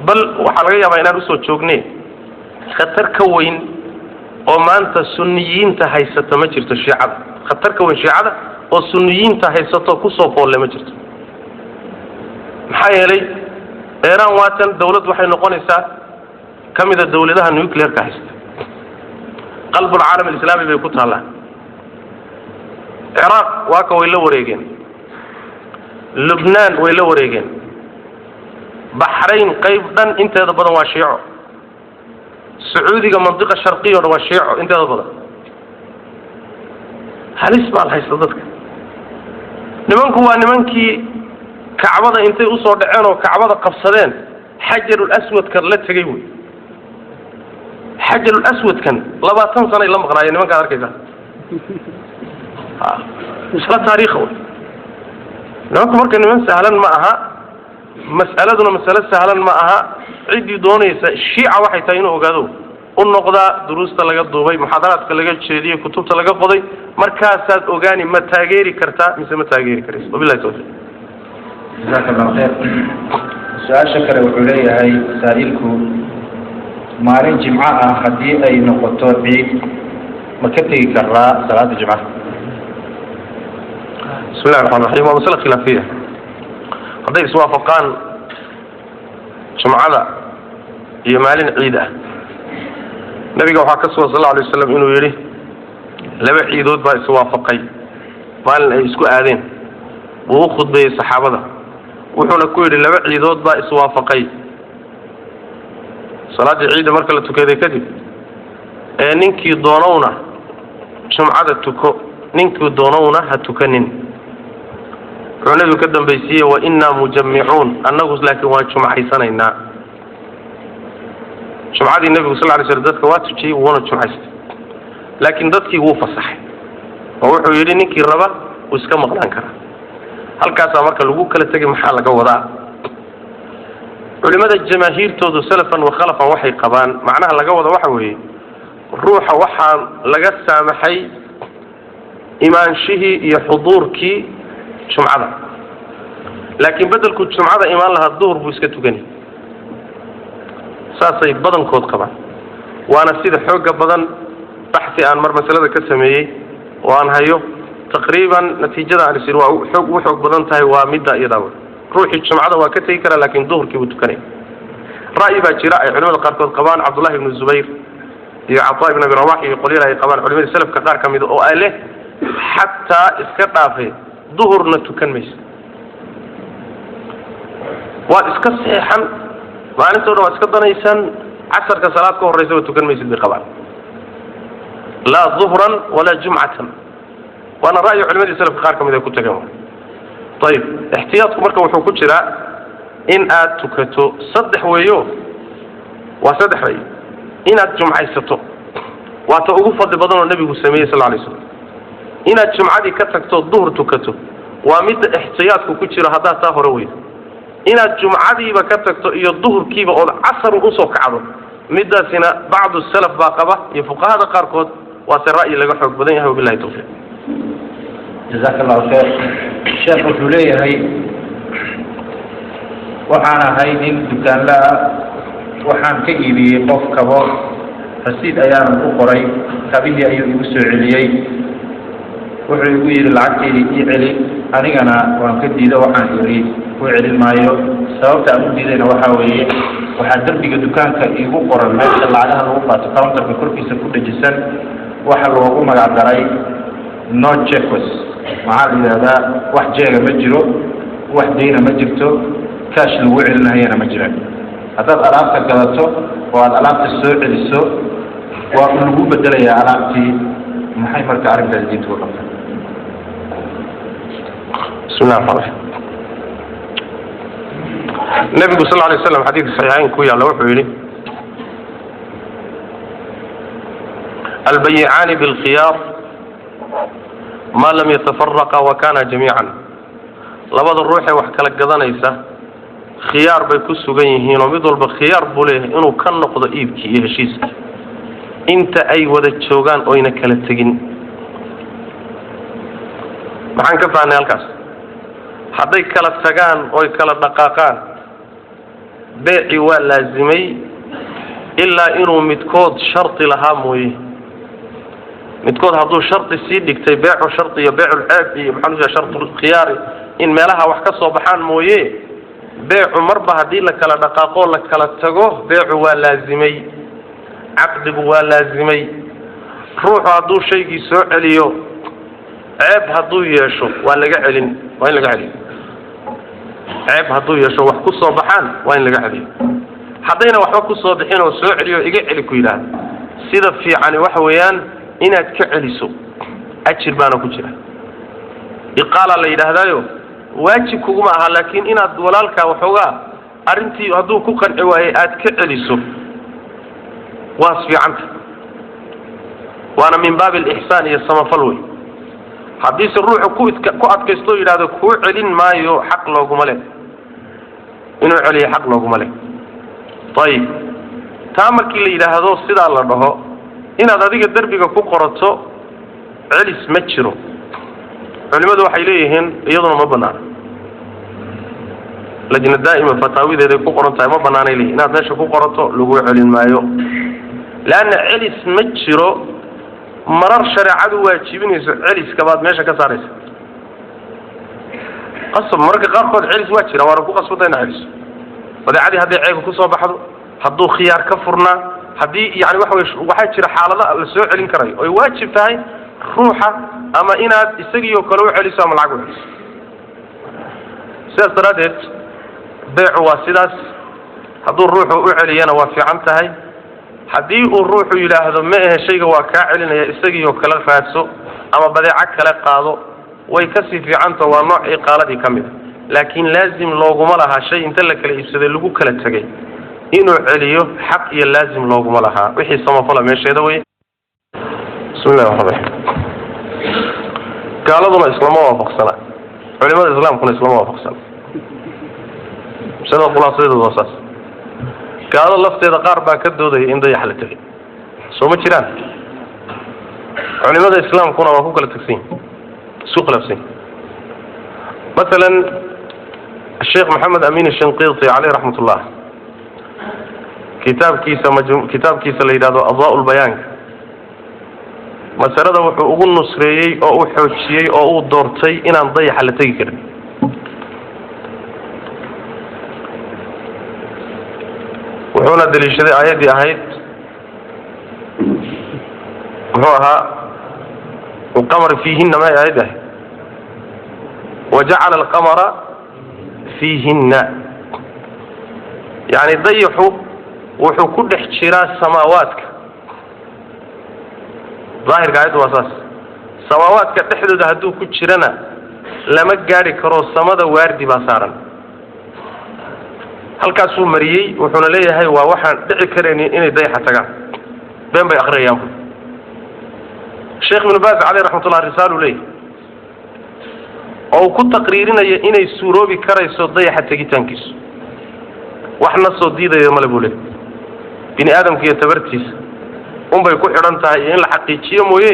Bal waxaa laga yaabaa inaan usoo joogne khatar ka weyn oo maanta sunniyiinta haysata ma jirto. Shiicada khatar ka weyn, shiicada oo sunniyiinta haysato kusoo foolle ma jirto. Maxaa yeelay, Iiraan waatan dawlad waxay noqonaysaa ka mida dawladaha nuclearka haysta. Qalbulcaalam alislaami bay ku taallaa. Ciraaq waa ka way la wareegeen, Lubnaan way la wareegeen, Baxrayn qayb dhan inteeda badan waa shiico, Sacuudiga mandiqa sharqiya o dhan waa shiico inteeda badan. Halis baa la haysta dadka. Nimanku waa nimankii Kacbada intay usoo dhaceen oo Kacbada qabsadeen, Xajarul Aswadka la tegey. Wey Xajarul Aswadkan 20 sanay la maqnaayeen nimankaad arkaysaa. Isla taariikha wey nimanku. Marka niman sahlan ma aha, mas'aladuna masale sahlan ma aha. Ciddii doonaysa shiica waxay tahay inuu ogaado, u noqdaa duruusta laga duubay, muxaadaraadka laga jeediyey, kutubta laga qoday. Markaasaad ogaani ma taageeri kartaa mise ma taageeri karayso. Wabillahi tawfiiq. Jazaaka Allahu khayr. Su-aasha kale wuxuu leeyahay saa'ilku: maalin jimco ah haddii ay noqoto ciid, ma ka tegi karaa salaada jimcaha? Bismi llahi raxmaan raxiim. Waa masale khilaafiya. Hadday iswaafaqaan jumcada iyo maalin ciid ah, nabiga waxaa ka sugan sal alla alay waslam inuu yidhi: "Laba ciidood baa iswaafaqay." Maalin ay isku aadeen buu u khudbeeyey saxaabada, wuxuuna ku yidhi: laba ciidood baa iswaafaqay. Salaaddii ciidda marka la tukaday kadib ee ninkii doonowna jumcada tuko, ninkii doonowna ha tukanin. Wuxuu nebigu ka dambaysiiyey: "Wa innaa mujammicuun." Annagu laakiin waan jumcaysanaynaa. Jumcadii nebigu sal lay slam dadka waa tujiyey, wuuna jumcaystay, laakiin dadkii wuu fasaxay oo wuxuu yidhi: ninkii raba wuu iska maqnaan karaa. Halkaasaa marka lagu kala tegay. Maxaa laga wadaa? Culimada jamaahiirtoodu, salafan wa khalafan, waxay qabaan macnaha laga wada waxa weeye: ruuxa waxaa laga saamaxay imaanshihii iyo xuduurkii jumcada, laakiin beddelku jumcada imaan lahaa duhur buu iska tukanay. Saasay badankood qabaan, waana sida xoogga badan. Baxsi aan mar masalada ka sameeyey oo aan hayo, taqriiban natiijada aan is waa xoog ugu xoog badan tahay waa midda iyadaa wey. Ruuxii jumcada waa ka tegi karaa, laakiin duhurkii buu tukanaya. Ra'yi baa jira ay culimada qaarkood qabaan, Cabdullahi ibnu Zubayr iyo Cataa ibn Abi Rabax iyo qolyada ay qabaan, culimadii salafka qaar ka mida, oo ay leh: xataa iska dhaafe, duhurna tukan mayso, waad iska seexan, maalintoo dhan waad iska danaysan, casarka salaad ka horraysaba tukan maysid bay qabaan, laa duhran walaa jumcatan. Waana ra'yi culimadii salafka qaar ka mid ay ku tageen. Ayib, ixtiyaadku marka wuxuu ku jiraa in aad tukato. Saddex weeyo, waa saddex ra'yi. Inaad jumcaysato waa ta ugu fadli badan oo nebigu sameeyey sal lay slam. Inaad jumcadii ka tagto, duhur tukato, waa midda ixtiyaadku ku jiro haddaad taa hore weydo. Inaad jumcadiiba ka tagto iyo duhurkiiba ood casar usoo kacdo, midaasina bacdu salaf baa qaba iyo fuqahada qaarkood, waase ra'yi laga xoog badan yahay. Wabillahi tawfiiq. Jazaaka Allahu khayr, sheekh. Wuxuu leeyahay: waxaan ahay nin dukaanla ah, waxaan ka iibiyey qof kabo, rasiid ayaanan u qoray. Kabihii ayuu igu soo celiyey, wuxuu igu yidhi: "Lacagteydii ii celi." Anigana waan ka diido, waxaan idhi: "Ku celin maayo." Sababta aan u diidayna waxaa weeye, waxaa derbiga dukaanka iigu qoran, meesha lacagaha lagu qaato, counterka korkiisa ku dhejisan, waxa loogu magac daray "no cheques". Maxaa la yidhahdaa? Wax jeega ma jiro, wax dayna ma jirto, cash lagu celinahayana ma jiraan. Haddaad alaabta gadato oo aada alaabta soo celiso, waa u lagu bedelayaa alaabtii. Maxay marka arrintaas diinta ku qabta? Bismi llah raxmaan raxiim. Nebigu sal lay slam xadiidka saxiixayn ku yaalla wuxuu yidhi: "Albayicaani bilkhiyaar ma lam yatafaraqa wa kana jamiican." Labada ruuxee wax kala gadanaysa khiyaar bay ku sugan yihiin, oo mid walba khiyaar buu leeyahay inuu ka noqdo iibkii iyo heshiiskii inta ay wada joogaan oyna kala tegin. Maxaan ka fahnay halkaas? Hadday kala tagaan oy kala dhaqaaqaan, beeci waa laasimay, ilaa inuu midkood shardi lahaa mooye. Midkood hadduu shardi sii dhigtay, beecu shardi iyo beeculceeb iyo maxaa lu shartulkhiyaari, in meelaha wax ka soo baxaan mooye, beecu marba haddii la kala dhaqaaqoo la kala tago, beecu waa laasimay, caqdigu waa laasimay. Ruuxu hadduu shaygii soo celiyo, ceeb hadduu yeesho, waa laga celin, waa in laga celiyo. Ceeb hadduu yeesho, wax ku soo baxaan, waa in laga celiyo. Haddayna waxba ku soo bixin oo soo celiyo, iga celi ku yidhaahda, sida fiicani waxa weeyaan inaad ka celiso, ajir baana ku jira. Iqaala la yidhaahdaayo, waajib kuguma aha, laakiin inaad walaalkaa waxoogaa arrintii hadduu ku qanci waayey aad ka celiso waas fiicanta, waana min baabi alixsaan iyo samafal wey. Haddiise ruuxu ku adkaysto o yidhahdo "kuu celin maayo", xaq looguma leh inuu celiyo, xaq looguma leh. Ayib, taa markii la yidhaahdo, sidaa la dhaho, inaad adiga derbiga ku qorato "celis ma jiro", culimadu waxay leeyihiin iyaduna ma banaana. Lajna daa'ima fataawideeday ku qoran tahay, ma banaanay leeyihin inaad meesha ku qorato "lagu celin maayo", leanna celis ma jiro marar shareecadu waajibinayso celiska baad meesha ka saaraysa. Qasab mararka qaarkood celis waa jira, waana ku qasbanta inaad celiso badeecadii hadday ceega kusoo baxdo, hadduu khiyaar ka furnaa, haddii yani waxa wey waxaa jira xaalada la soo celin karayo oy waajib tahay ruuxa. Ama inaad isagiioo kale u celiso ama lacag u celiso. Sidaas daraaddeed beecu waa sidaas. Hadduu ruuxu u celiyana waa fiican tahay. Haddii uu ruuxu yidhaahdo ma ahe shayga waa kaa celinaya, isagiioo kale raadso ama badeeco kale qaado, way kasii fiicanta, waa nooc iqaaladii ka mid a. Laakiin laazim looguma lahaa shay inta la kala iibsaday lagu kala tegay inuu celiyo, xaq iyo laazim looguma lahaa. Wixii samafala meesheeda wey. Bismillahi raxmaan raxiim. Gaaladuna islama waafaqsana, culimada islaamkuna islama waafaqsana. Masalada khulaasadeedu waa saas. Gaalada lafteeda qaar baa ka doodaya in dayax la tegay, soo ma jiraan? Culimada islaamkuna waa ku kala tegsan yihin, isku khilaafsan yihin. Masalan Sheekh Maxamed Amin Shinqiti caleyh raxmat ullah, kitaabkiisa kitaabkiisa la yidhahdo Adwaa lbayaanka, masalada wuxuu ugu nusreeyey oo u xoojiyey oo uu doortay inaan dayaxa la tegi karin. Wuxuuna daliishaday aayaddii ahayd, muxuu ahaa, alqamar fiihinna, may aayaddi ahayd wajacala alqamara fiihinna. Yani dayaxu wuxuu ku dhex jiraa samaawaadka. Daahirka aayaddu waa saas. Samaawaadka dhexdooda hadduu ku jirana lama gaadhi karo, samada waardi baa saaran. Halkaasuu mariyey, wuxuuna leeyahay waa waxaan dhici karaynin inay dayaxa tagaan, been bay akhriyayaan. Bu Sheekh Ibnu Baas caleyh raxmatullah risaaluu leeyahay oo uu ku taqriirinayo inay suuroobi karayso dayaxa tegitaankiisu, wax na soo diidayo male buu leeyahy. Bini aadamka iyo tabartiisa unbay ku xidhan tahay iyo in la xaqiijiyo mooye,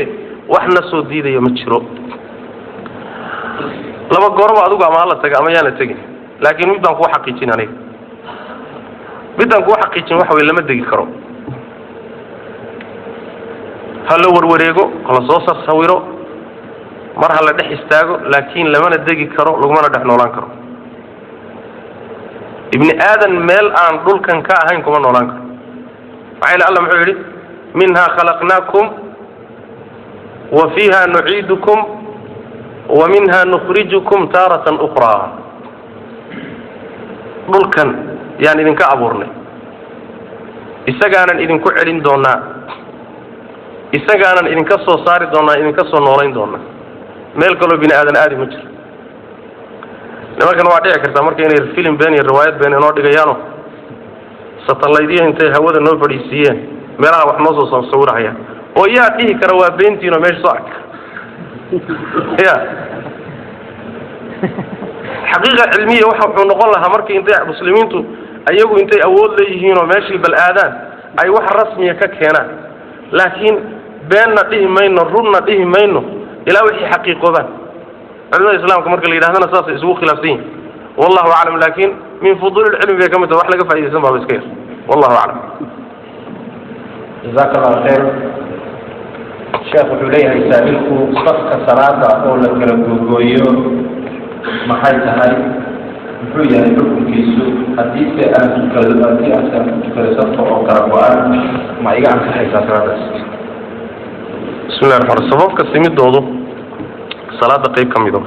wax na soo diidayo ma jiro. Laba goorba adigu ama hala taga ama yaana tegin, laakiin mid baan kuu xaqiijin aniga, midaan kuu xaqiijin waxa wey lama degi karo. Ha la warwareego, hala soo sarsawiro, mar ha la dhex istaago, laakiin lamana degi karo, lagumana dhex noolaan karo. Ibni aadan meel aan dhulkan ka ahayn kuma noolaan karo. Maxaa yeele Allah muxuu yidhi minhaa khalaqnaakum wa fiiha nuciidukum wa minha nukhrijukum taaratan ukhraa. Dhulkan yaan idinka abuurnay, isagaanan idinku celin doonaa, isagaanan idinka soo saari doonaa, idinka soo noolayn doonaa. Meel kaloo bini aadan aadi ma jiro. Nimankan waa dhici kartaa marka inay filim been iyo riwaayad been inoo dhigayaano, satallaydyo intay hawada noo fadhiisiiyeen meelaha wax noo soo sawirahayaan, oo yaa dhihi kara waa beentiinoo meesha soo arka. Ya xaqiiqa cilmiya waxa wuxuu noqon lahaa markii intay muslimiintu ayagu intay awood leeyihiinoo meeshii bal aadaan ay wax rasmiya ka keenaan. Laakiin beenna dhihi mayno, runna dhihi mayno ilaa wixii xaqiiqoobaan. Culimada islaamka marka la yidhahdana saasay isugu khilaafsan yihin, wallahu aclam. Laakiin min fuduulilcilmi bay ka mid tahay, wax laga faaidaysan baaba iska yar, wallahu aclam. Jazaaka allahu khayr. Sheekh wuxuu leeyahay saa'ilku, safka salaada oo la kala googooyo maxay tahay, muxuu yahay xukunkiisu? Haddiise aan tukado, haddii aan ku tukado safka oo kala go-an, ma iga ansaxaysaa salaadaas? Bismillahi raxmaan. Safafka simidoodu salaada qayb ka mido.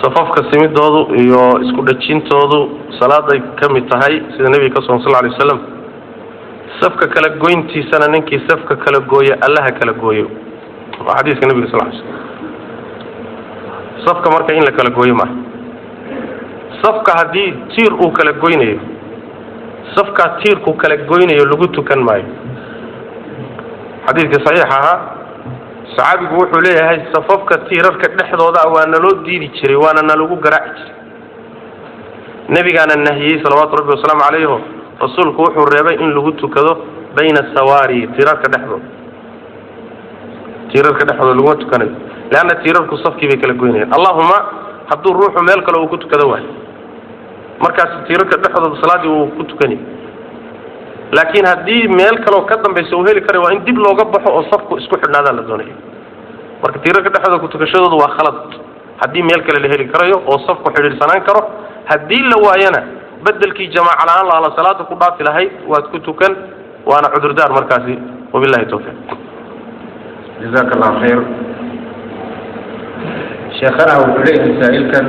Safafka simidoodu iyo isku dhajintoodu salaaday ka mid tahay, sida nebiga ka sugan sal lla alay wasalam. Safka kala goyntiisana ninkii safka kala gooya allaha kala gooyo, waa xadiiska nebiga sal ly slam. Safka marka in la kala gooyo maaha. Safka haddii tiir uu kala goynayo, safkaa tiirku kala goynayo lagu tukan maayo. Xadiidka saxiixa ahaa saxaabigu wuxuu leeyahay safafka tiirarka dhexdooda waa naloo diidi jiray, waana nalagu garaaci jiray. Nebigaana nahiyey salawaatu rabbi wasalaamu calayho. Rasuulku wuxuu reebay in lagu tukado bayna sawaari, tiirarka dhexdooda. Tiirarka dhexdooda laguma tukanayo, leanna tiirarku safkii bay kala goynayaan. Allahuma hadduu ruuxu meel kale uu ku tukado waayo, markaas tiirarka dhexdooda salaaddii uu ku tukanay. Laakiin haddii meel kaleo ka dambaysa uu heli karayo, waa in dib looga baxo oo safku isku xidhnaadaa la doonaya. Marka tiirarka dhexdooda kutukashadoodu waa khalad haddii meel kale la heli karayo oo safku xidhiidhsanaan karo. Haddii la waayana bedelkii jamaaca la-aan laala salaada ku dhaafi lahayd waad ku tukan, waana cudurdaar markaasi. Wabillahi tawfiiq. Jazaaka Allahu khayr, sheekhana. Wuxuu leeyahay saa'ilkan,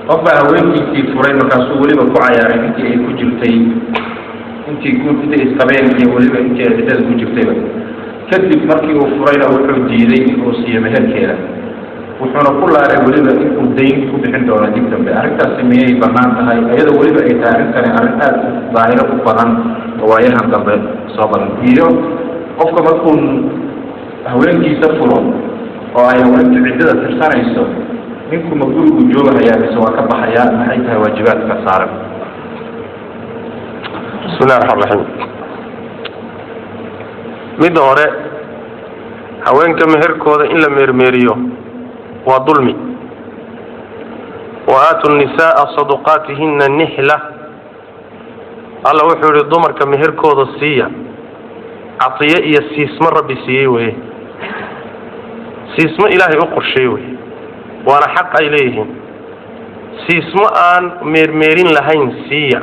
qof baa haweenkiisii furay, markaasuu weliba ku cayaaray intii ay ku jirtay, intii guur, intay isqabeen iyo weliba intii ay ciddada ku jirtayba. Kadib markii uu furayna, wuxuu diiday inuu siiyo meherkeeda, wuxuuna ku laaray weliba inuu dayn ku bixin doono dib dambe. Arrintaasi miyay bannaan tahay, iyadoo weliba ay tahay arrintani arrin aad daahiro u badan oo waayahan dambe soo badan? Iyo qofka markuu haweenkiisa furo oo ay haweentu ciddada tirsanayso, ninku ma gurigu joogahayaa mise waa ka baxayaa? Maxay tahay waajibaadka saaran? Bismi illahi raxmaan raxiim. Midda hore, haweenka meherkooda in la meermeeriyo waa dulmi. Wa aatu nisaaa saduqaatihina nixla. Alla wuxuu yihi, dumarka meherkooda siiya. Catiye iyo siismo Rabbi siiyey weye, siismo Ilaahay u qorsheey weye, waana xaq ay leeyihiin. Siismo aan meermeerin lahayn siiya.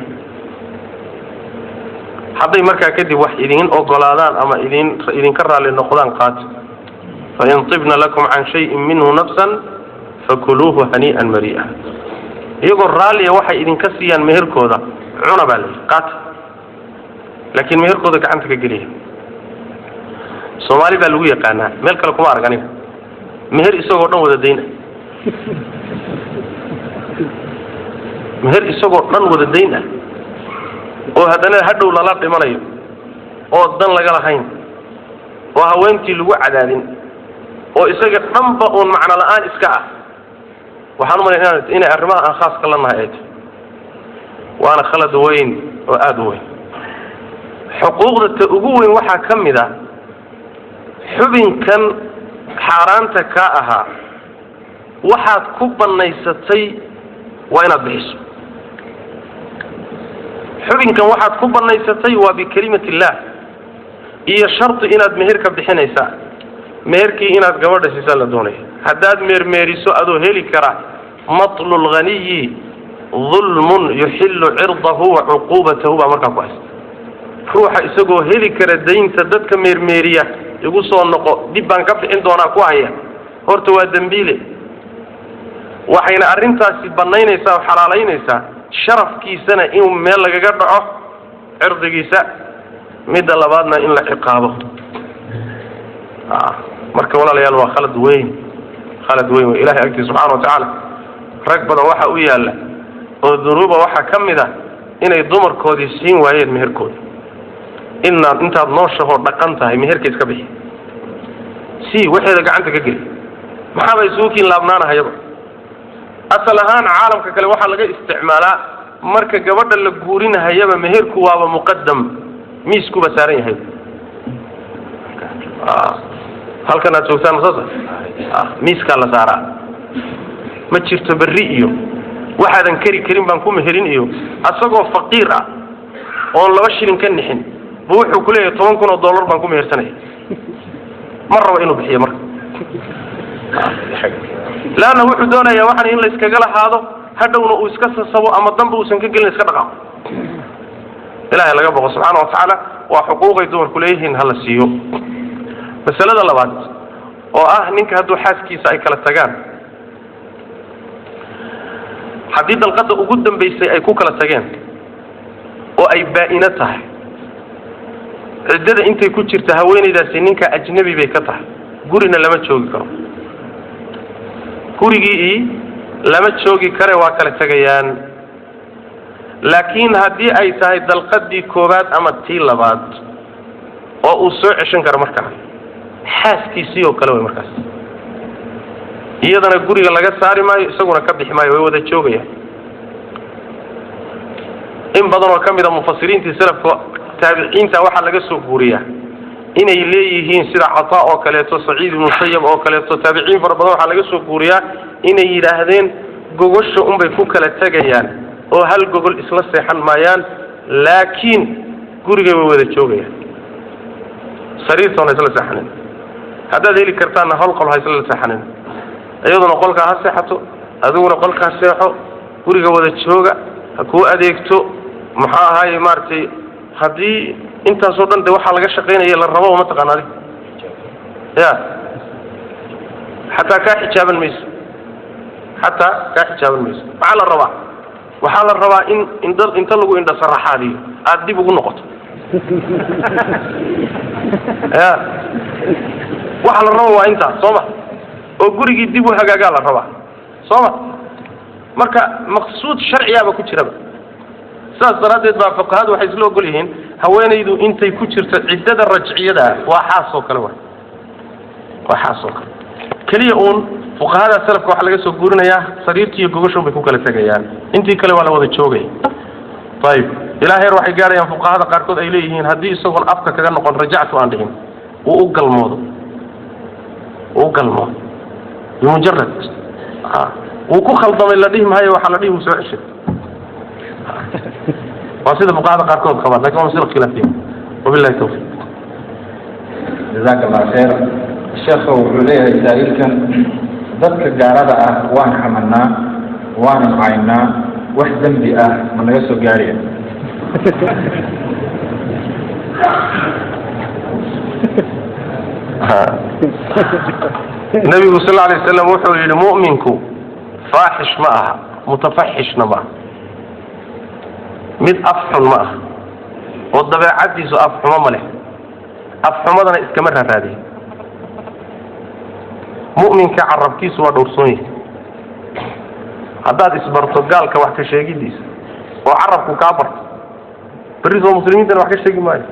Hadday markaa kadib wax idin ogolaadaan ama idin idinka raalli noqdaan, qaata. Fain tibna lakum can shayin minhu nafsan fakuluuhu hanii'an marii'a. Iyagoo raalliya waxay idinka siiyaan meherkooda cuna baa layidhi, qaata, laakiin meherkooda gacanta ka geliya. Soomaali baa lagu yaqaanaa, meel kale kuma arag aniga, meher isagoo dhan wada dayna, meher isagoo dhan wada dayn ah, oo haddana hadhow lala dhimanayo oo dan laga lahayn oo haweentii lagu cadaadin oo isaga dhanba uun macno la'aan iska ah. Waxaan u malay inay arrimaha aan khaaska la nahay ay tahay, waana khalad weyn oo aada u weyn. Xuquuqda ta ugu weyn waxaa ka mid ah xubinkan xaaraanta kaa ahaa waxaad ku bannaysatay waa inaad bixiso. Xubinkan waxaad ku bannaysatay waa bikelimat illaah iyo shardi inaad meherka bixinaysaa. Meherkii inaad gabadha siisaa la doonaya. Haddaad meermeeriso adoo heli kara, matlu lghaniyi dulmun yuxillu cirdahu wa cuquubatahu baa markaa ku haysta. Ruuxa isagoo heli kara daynta dadka meermeeriya, igu soo noqo, dib baan ka bixin doonaa ku haya, horta waa dembiile. Waxayna arrintaasi bannaynaysaa oo xalaalaynaysaa sharafkiisana inuu meel lagaga dhaco, cirdigiisa. Midda labaadna, in la ciqaabo. Marka walaalayaal, waa khalad weyn, khalad weyn wey. Ilahay agtiisa subxana wa tacaala rag badan waxa u yaalla oo dunuuba waxaa ka mid ah inay dumarkoodii siin waayeen meherkooda. Inaad intaad nooshahoo dhaqan tahay meherka iska bixi, sii waxeeda gacanta ka geli. Maxaaba isugu kiin laabnaanahayaba? Asal ahaan caalamka kale waxaa laga isticmaalaa marka gabadha la guurinahayaba meherku waaba muqadam, miiskuba saaran yahay. Halkan aad joogtaan saasa miiskaa la saaraa. Ma jirto berri iyo waxaadan kari karin baan ku meherin iyo asagoo faqiir ah oon 2 shilin ka nixin buu wuxuu ku leeyahay $10,000 baan ku mehersanaya. Ma rabo inuu bixiyo marka, leanna wuxuu doonayaa waxan in la iskaga lahaado, hadhowna uu iska sasabo ama danba uusan ka gelin, iska dhaqaaqo. Ilahay laga boqo subxaana wa tacaala, waa xuquuqay dumarku leeyihiin, hala siiyo. Masalada labaad oo ah ninka hadduu xaaskiisa ay kala tagaan, haddii dalqadda ugu dambaysay ay ku kala tageen oo ay baa-ino tahay, ciddada intay ku jirta haweenaydaasi ninka ajnabi bay ka tahay, gurina lama joogi karo, gurigii lama joogi kare, waa kala tegayaan. Laakiin haddii ay tahay dalqadii koowaad ama tii labaad oo uu soo ceshan karo markaa, xaaskiisii oo kale way markaas, iyadana guriga laga saari maayo, isaguna ka bixi maayo, way wada joogayaan. In badan oo ka mid a mufasiriintii salafka, taabiciinta, waxaa laga soo guuriyaa inay leeyihiin, sida Cataa oo kaleeto, Saciid ibnu Musayab oo kaleeto, taabiciin fara badan waxaa laga soo guuriyaa inay yidhaahdeen gogosha unbay ku kala tegayaan oo hal gogol isla seexan maayaan, laakiin gurigay way wada joogayaan, sariirtoona isla seexanin. Haddaad heli kartaanna hal qol ha isla seexanin, iyaduna qolkaa ha seexato, adiguna qolkaa seexo, guriga wada jooga, ha kuu adeegto. Muxuu ahaaye, maaragtay, haddii Intaasoo dhan de waxaa laga shaqaynaya la rabo, ma taqaana adig ya, xataa kaa xijaaban mayso, xataa kaa xijaaban mayso. Maxaa la rabaa? Waxaa la rabaa in indha inta lagu indha saraxaadiyo aada dib ugu noqoto. Ya, waxa la raba waa intaas, soo ma? Oo gurigii dib u hagaagaa la rabaa, soo ma? Marka maqsuud sharciyaaba ku jiraba. Sidaas daraaddeed baa fuqahadu waxay isla ogol yihiin haweenaydu intay ku jirto ciddada rajciyada waa xaas oo kale, waay, waa xaas oo kale. Keliya uun fuqahada salafka waxaa laga soo guurinayaa sariirtii iyo gogoshan bay ku kala tegayaan, intii kale waa la wada joogaya. Ayib, ilaa heer waxay gaarayaan fuqahada qaarkood ay leeyihiin haddii isagoon afka kaga noqon rajactu aan dhihin uu u galmoodo, uu u galmoodo bimujarad wuu ku khaldamay la dhihi maayo, waxaa la dhihi wuu soo ceshay. Waa sida fuqahada qaarkood qabaan, lakin waa masla khilaafiya. Wabillahi tawfiq. Jazaaka Allah khayr, sheekhu. Wuxuu leeyahay saa'ilkan: dadka gaalada ah waan xamanaa, waanan caynaa, wax dembi ah ma naga soo gaaraya? Nabigu sal lla alay waslam wuxuu yidhi: mu'minku faaxish ma aha, mutafaxishna ma aha, mid afxun ma aha oo dabeecaddiisu afxumo ma leh, afxumadana iskama raaraadiyo. Mu'minka carabkiisu waa dhowrsoon yahay. Haddaad isbarto gaalka wax ka sheegidiisa oo carabku kaa barto, berri soo muslimiintana wax ka sheegi maayo.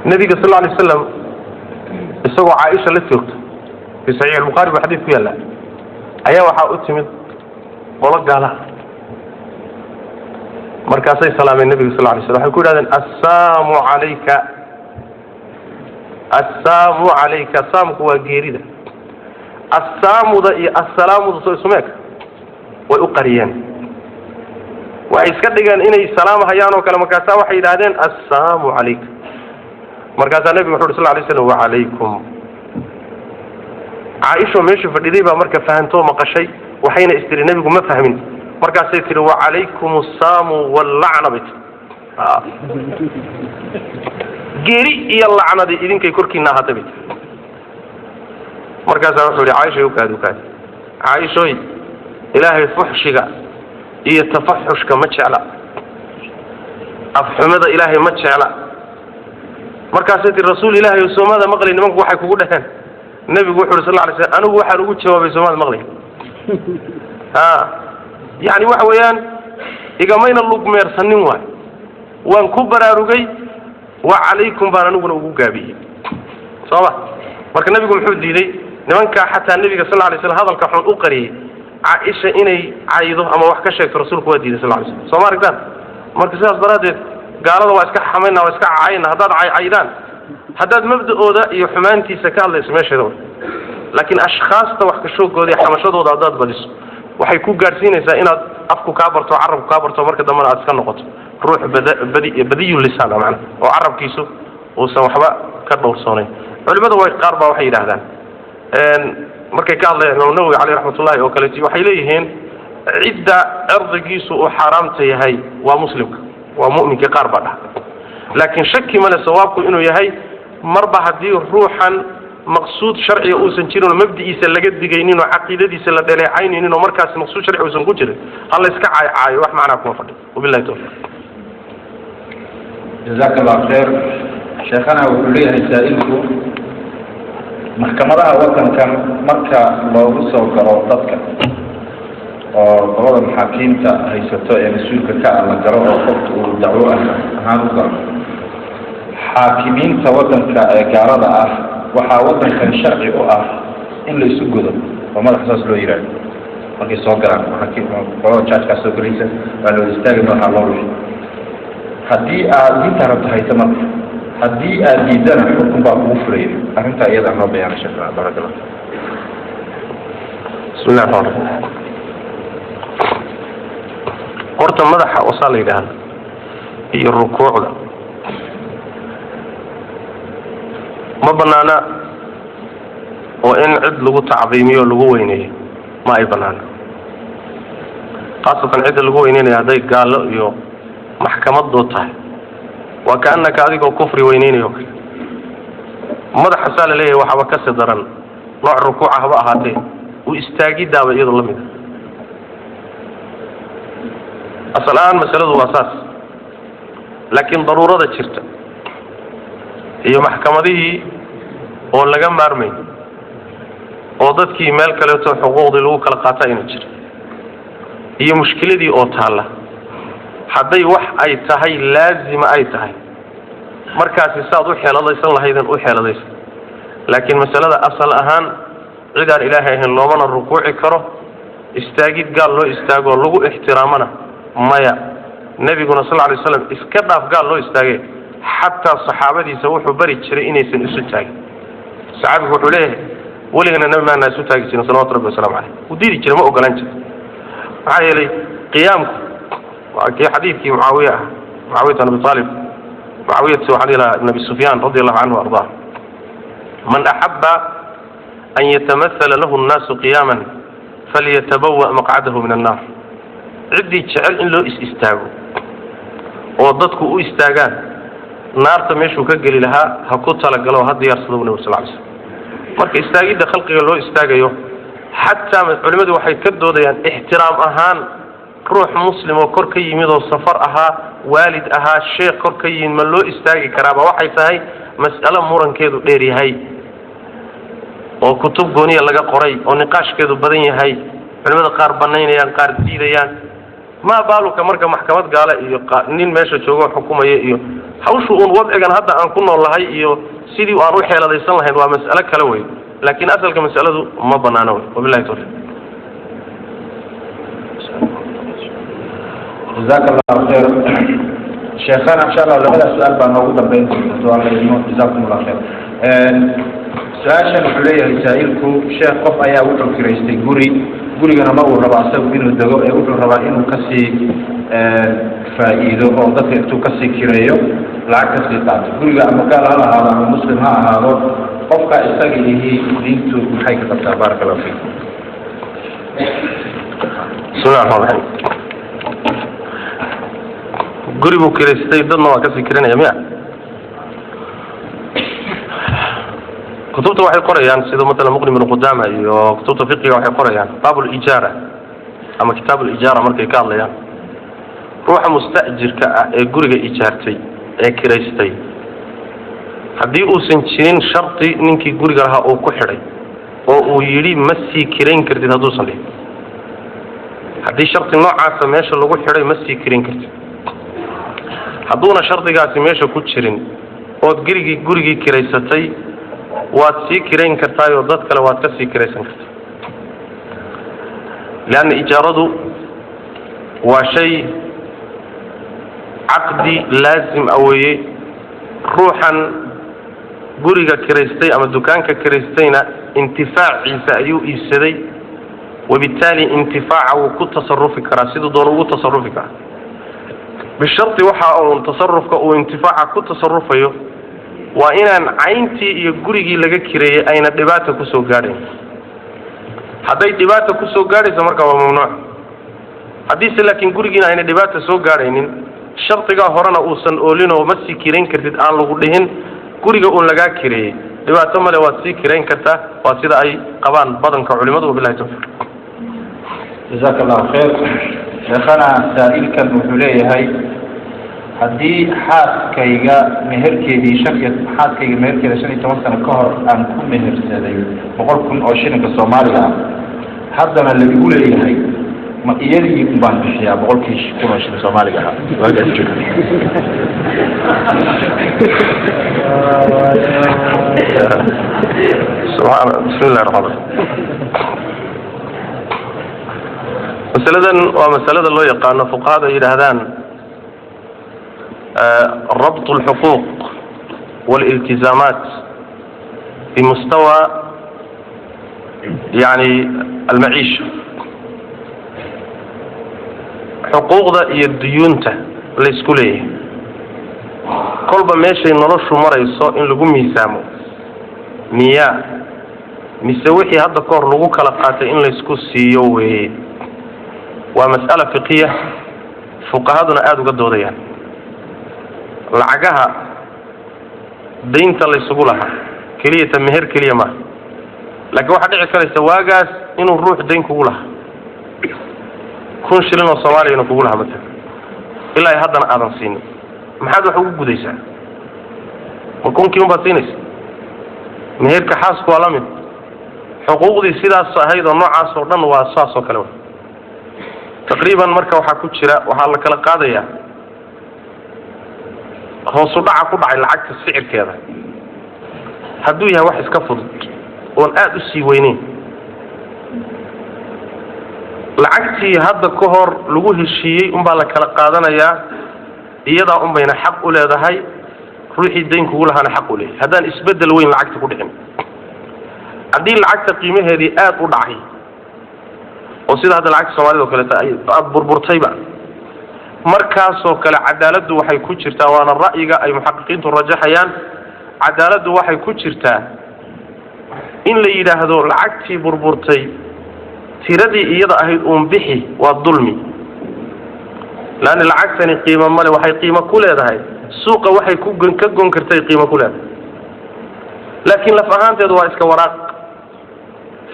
Nabiga sal lla alay wasalam isagoo Caaisha la joogto, fi saxiix albukhaari buu xadiis ku yaalla, ayaa waxaa u timid qolo gaalaha. Markaasay salaameen nebiga sal lla alay slam. Waxay ku yidhahdeen: "Assaamu calayka, assaamu calayka." Saamku waa geerida. Assaamuda iyo assalaamuda soo isumeeka way u qariyeen, waxay iska dhigeen inay salaam hayaan oo kale. Markaasaa waxay yidhahdeen: "Assaamu calayka." Markaasaa nebigu wuxu uhi sal lay slam: "Wacalaykum." Caaishoo meesha fadhiday baa marka fahantoo maqashay, waxayna istiri nebigu ma fahmin. Markaasay tihi: "Wacalaykum assaamu wallacna," bay tii, "geeri iyo lacnadii idinkay korkiina ahaatay," bay tii. Markaasaa wuxuu yihi: "Caaishay, ukaadi, ukaadi, Caaishoy, Ilaahay fuxshiga iyo tafaxushka ma jecla, afxumada Ilaahay ma jecla." Markaasay tii: "Rasuul Ilaahay oo soomaada maqlay nimanku waxay kugu dhaheen?" Nebigu wuxu uhi sal lla lay slam: "Anigu waxaan ugu jawaabay soomaada maqlay?" Ha, yacni waxa weeyaan igamayna lugmeersanin, waay, waan ku baraarugay, wa calaykum baan aniguna ugu gaabiyey, soo ma? Marka nebigu muxuu diiday? Nimankaa xataa nebiga sal lla lay slam hadalka xun u qariyey, Caaisha inay caydo ama wax ka sheegto rasuulku waa diiday sal lla lay slam. Soo ma aragtaan? Marka sidaas daraaddeed gaalada waa iska xamayna, waa iska cayna. Haddaad caycaydaan, haddaad mabda'ooda iyo xumaantiisa ka hadlayso meesheeda way, laakiin ashkhaasta wax ka shoogooda iyo xamashadooda haddaad badiso, waxay ku gaadhsiinaysaa inaad afku kaa barto, carabku kaa barto, marka dambena aad iska noqoto ruux bad badi badiyu lisaan ah, macnaha oo carabkiisu uusan waxba ka dhowrsoonayn. Culimada way qaar baa waxay yidhahdaan, markay ka hadlayaan, Imaam Nawowi caleyh raxmatullahi oo kaleeti, waxay leeyihiin cidda cirdigiisu uu xaaraamta yahay waa muslimka, waa mu'minka, qaar baa dhaha. Laakiin shaki male sawaabku inuu yahay marba haddii ruuxan maqsuud sharciga uusan jirin oo mabdi'iisa laga digaynin oo caqiidadiisa la dhaleecaynaynin oo markaas maqsuud sharci uusan ku jirin, ha la iska caaycaayo, wax macnaa kuma fadhiyo. Wabillahi tawfiq. Jazaaka Allah khayr, sheekhana. Wuxuu leeyahay saa'ilku: maxkamadaha waddankan marka loogu soo galo dadka oo qolada maxaakiimta haysato ee mas-uulka ka ah la galo oo qofka uu dacwo ah ahaan u galo, xaakimiinta waddanka ee gaalada ah, waxaa waddankan sharci u ah in la isu godo oo madaxa saas loo yidhaahdo markay soo galaan maxaakiim. Qolada judgekaa soo gelaysa waa loo istaagay, madaxa loo wixi. Haddii aad diinta rabto haysa, marka haddii aad diidana xukun baa kugu fulaya. Arrintaa iyada noo bayaana, sheekh, barak Allah. Bismi llahi raxmaan raxiim. Horta madaxa oo saa la yidhaahda iyo rukuucda ma banaana, oo in cid lagu tacdiimiyo o lagu weyneeyo ma ay banaana, khaasatan cidda lagu weyneynaya hadday gaallo iyo maxkamadood tahay. Waa kaanaka adigoo kufri weyneynayo kale. Madaxa saa la leeyahay waxaaba kasi daran, nooc rukuuca haba ahaatee, u istaagidaaba iyadoo la mid a. Asal ahaan masaladu waa saas, laakiin daruurada jirta iyo maxkamadihii oo laga maarmay oo dadkii meel kaleeto xuquuqdii lagu kala qaataa inuu jiro, iyo mushkiladii oo taalla, hadday wax ay tahay laazima ay tahay, markaasi saad u xeeladaysan lahaydeen u xeeladaysan. Laakiin masalada asal ahaan cidaan Ilaahay ahayn loomana rukuuci karo, istaagid gaal loo istaagoo lagu ixtiraamana maya. Nebiguna sal lla alay slam iska dhaaf gaal loo istaagay, xataa saxaabadiisa wuxuu bari jiray inaysan isu taagin. Saxaabigu wuxuu leeyahay weligana nabi maanaa isu taagi jirin salawatu rabbi wasalamu caleyh, wuu diidi jiray, ma ogolaan jiray. Maxaa yeelay qiyaamku waa kii xadiidkii Mucaawiya ah, Mucaawiyat bin Abi Talib, Mucaawiyat waxaan dhihi lahaa ibn Abi Sufyaan radi allahu canhu ardaa, man axaba an yatamathala lahu nnaasu qiyaaman falyatabawa maqcadahu min annaar. Ciddii jecel in loo is-istaago oo dadku u istaagaan, naarta meeshuu ka geli lahaa ha ku talagalo, ha diyaarsado bu nabig sal ly slam. Marka istaagidda khalqiga loo istaagayo, xataa culimmadu waxay ka doodayaan ixtiraam ahaan, ruux muslim oo kor ka yimid oo safar ahaa, waalid ahaa, sheekh kor ka yimid, ma loo istaagi karaaba? Waxay tahay mas'alo murankeedu dheer yahay oo kutub gooniya laga qoray oo niqaashkeedu badan yahay, culimada qaar banaynayaan, qaar diidayaan. Maa baaluka marka maxkamad gaale iyo nin meesha joogo xukumaya iyo hawshu uun wadcigan hadda aan ku nool lahay iyo sidii aan u xeeladaysan lahayn waa mas'alo kale wey, laakiin asalka mas'aladu ma banaano wey. Wabillahi tawfiiq. Jazaaka allahu khayr sheekhana. Insha Allah labada su-aal baa noogu dambeyn doonta, su-aal idmo. Jazakum allah khayr. Su-aashan wuxuu leeyahay saa'ilku: sheekh, qof ayaa wuxuu kiraystay guri, gurigana ma uu rabo asagu inuu dego ee wuxuu rabaa inuu kasii faa'iido oo dadka intuu kasii kireeyo lacag kasii qaato. Guriga ama gaal ha ahaado ama muslim ha ahaado, qofka isaga ihi diintu maxay ka qabtaa? Baaraka allahu fiikum. Bismillahi raxmaan raxiim. Guri buu kiraystay, dadna waa kasii kiranaya miya? Kutubta waxay qorayaan sida matala Muqni ibnu Qudaama iyo kutubta fiqiga waxay qorayaan baab lijaara ama kitaab lijaara markay ka hadlayaan, ruuxa musta'jirka ah ee guriga ijaartay ee kiraystay, haddii uusan jirin shardi ninkii guriga lahaa uu ku xidhay oo uu yidhi ma sii kirayn kartid, hadduusan dhihin, haddii shardi noocaasa meesha lagu xidhay ma sii kirayn kartid, hadduuna shardigaasi meesha ku jirin ood gurigii kiraysatay, waad sii kirayn kartaayoo dad kale waad ka sii kiraysan kartaa. Leanna ijaaradu waa shay caqdi laazim ah weeye. Ruuxan guriga kiraystay ama dukaanka kiraystayna intifaaciisa ayuu iibsaday, wabittaali intifaaca wuu ku tasarufi karaa siduu doono ugu tasarufi karaa, bisharti waxa uun tasarufka uu intifaaca ku tasarufayo waa inaan cayntii iyo gurigii laga kireeyey ayna dhibaata kusoo gaadhayn. Hadday dhibaata kusoo gaadhayso marka waa mamnuuc. Haddiise laakiin gurigiina ayna dhibaata soo gaadhaynin, shardigaa horena uusan oolinoo ma sii kirayn kartid aan lagu dhihin, guriga uun lagaa kireeyey dhibaato male, waad sii kirayn kartaa. Waa sida ay qabaan badanka culimadu. Wabillahi tawfiiq. Jazaaka allahu khayr sheekhana. Saa'ilkan wuxuu leeyahay: haddii xaaskayga meherkeedii shan iyo xaaskayga meherkeeda 15 sano ka hor aan ku mehersaday 100,000 oo shilinka Soomaaliga ah, haddana la igu leeyahay, ma iyadii un baan bixiyaa 100,000 oo shilin Soomaaliga ahaa waagaas joogay? Subxaana, bismi llahi raxmaan raxiim. Masaladan waa masalada loo yaqaano fuqahada ay yidhaahdaan rabt alxuquuq waliltizaamaat bimustawa yani almaciisha, xuquuqda iyo duyuunta laysku leeyahay kolba meeshay noloshu marayso in lagu miisaamo miyaa, mise wixii hadda ka hor lagu kala qaatay in laysku siiyo weeye? Waa mas'ala fiqiya, fuqahaduna aada uga doodayaan. Lacagaha daynta laysugu lahaa keliyata meher keliya maaha, laakiin waxaa dhici karaysa waagaas inuu ruux dayn kugu lahaa, 1000 shilin oo Soomaaliya inuu kugu lahaa matalan, ilaa ay haddana aadan siinin. Maxaad wax ugu gudaysaa? Ma kunkii un baad siinaysa? Meherka xaasku waa la mid. Xuquuqdii sidaas ahayd oo noocaas oo dhan waa saas oo kale wa taqriiban. Marka waxaa ku jira, waxaa la kala qaadayaa hoosu dhaca ku dhacay lacagta sicirkeeda. Hadduu yahay wax iska fudud oon aada u sii weyneyn, lacagtii hadda ka hor lagu heshiiyey unbaa la kala qaadanayaa. Iyadaa un bayna xaq u leedahay, ruuxii dayn kugu lahaana xaq u leeyahay, haddaan isbeddel weyn lacagta ku dhicin. Haddii lacagta qiimaheedii aada u dhacay, oo sida hadda lacagta Soomaalida o kaleeta ay aada burburtayba, markaasoo kale cadaaladdu waxay ku jirtaa, waana ra'yiga ay muxaqiqiintu rajaxayaan, cadaaladdu waxay ku jirtaa in la yidhaahdo lacagtii burburtay tiradii iyada ahayd uun bixi. Waa dulmi, laanna lacagtani qiimo male. Waxay qiimo ku leedahay suuqa, waxay ku ka gon kartay qiimo ku leedahay, laakiin laf ahaanteedu waa iska waraaq,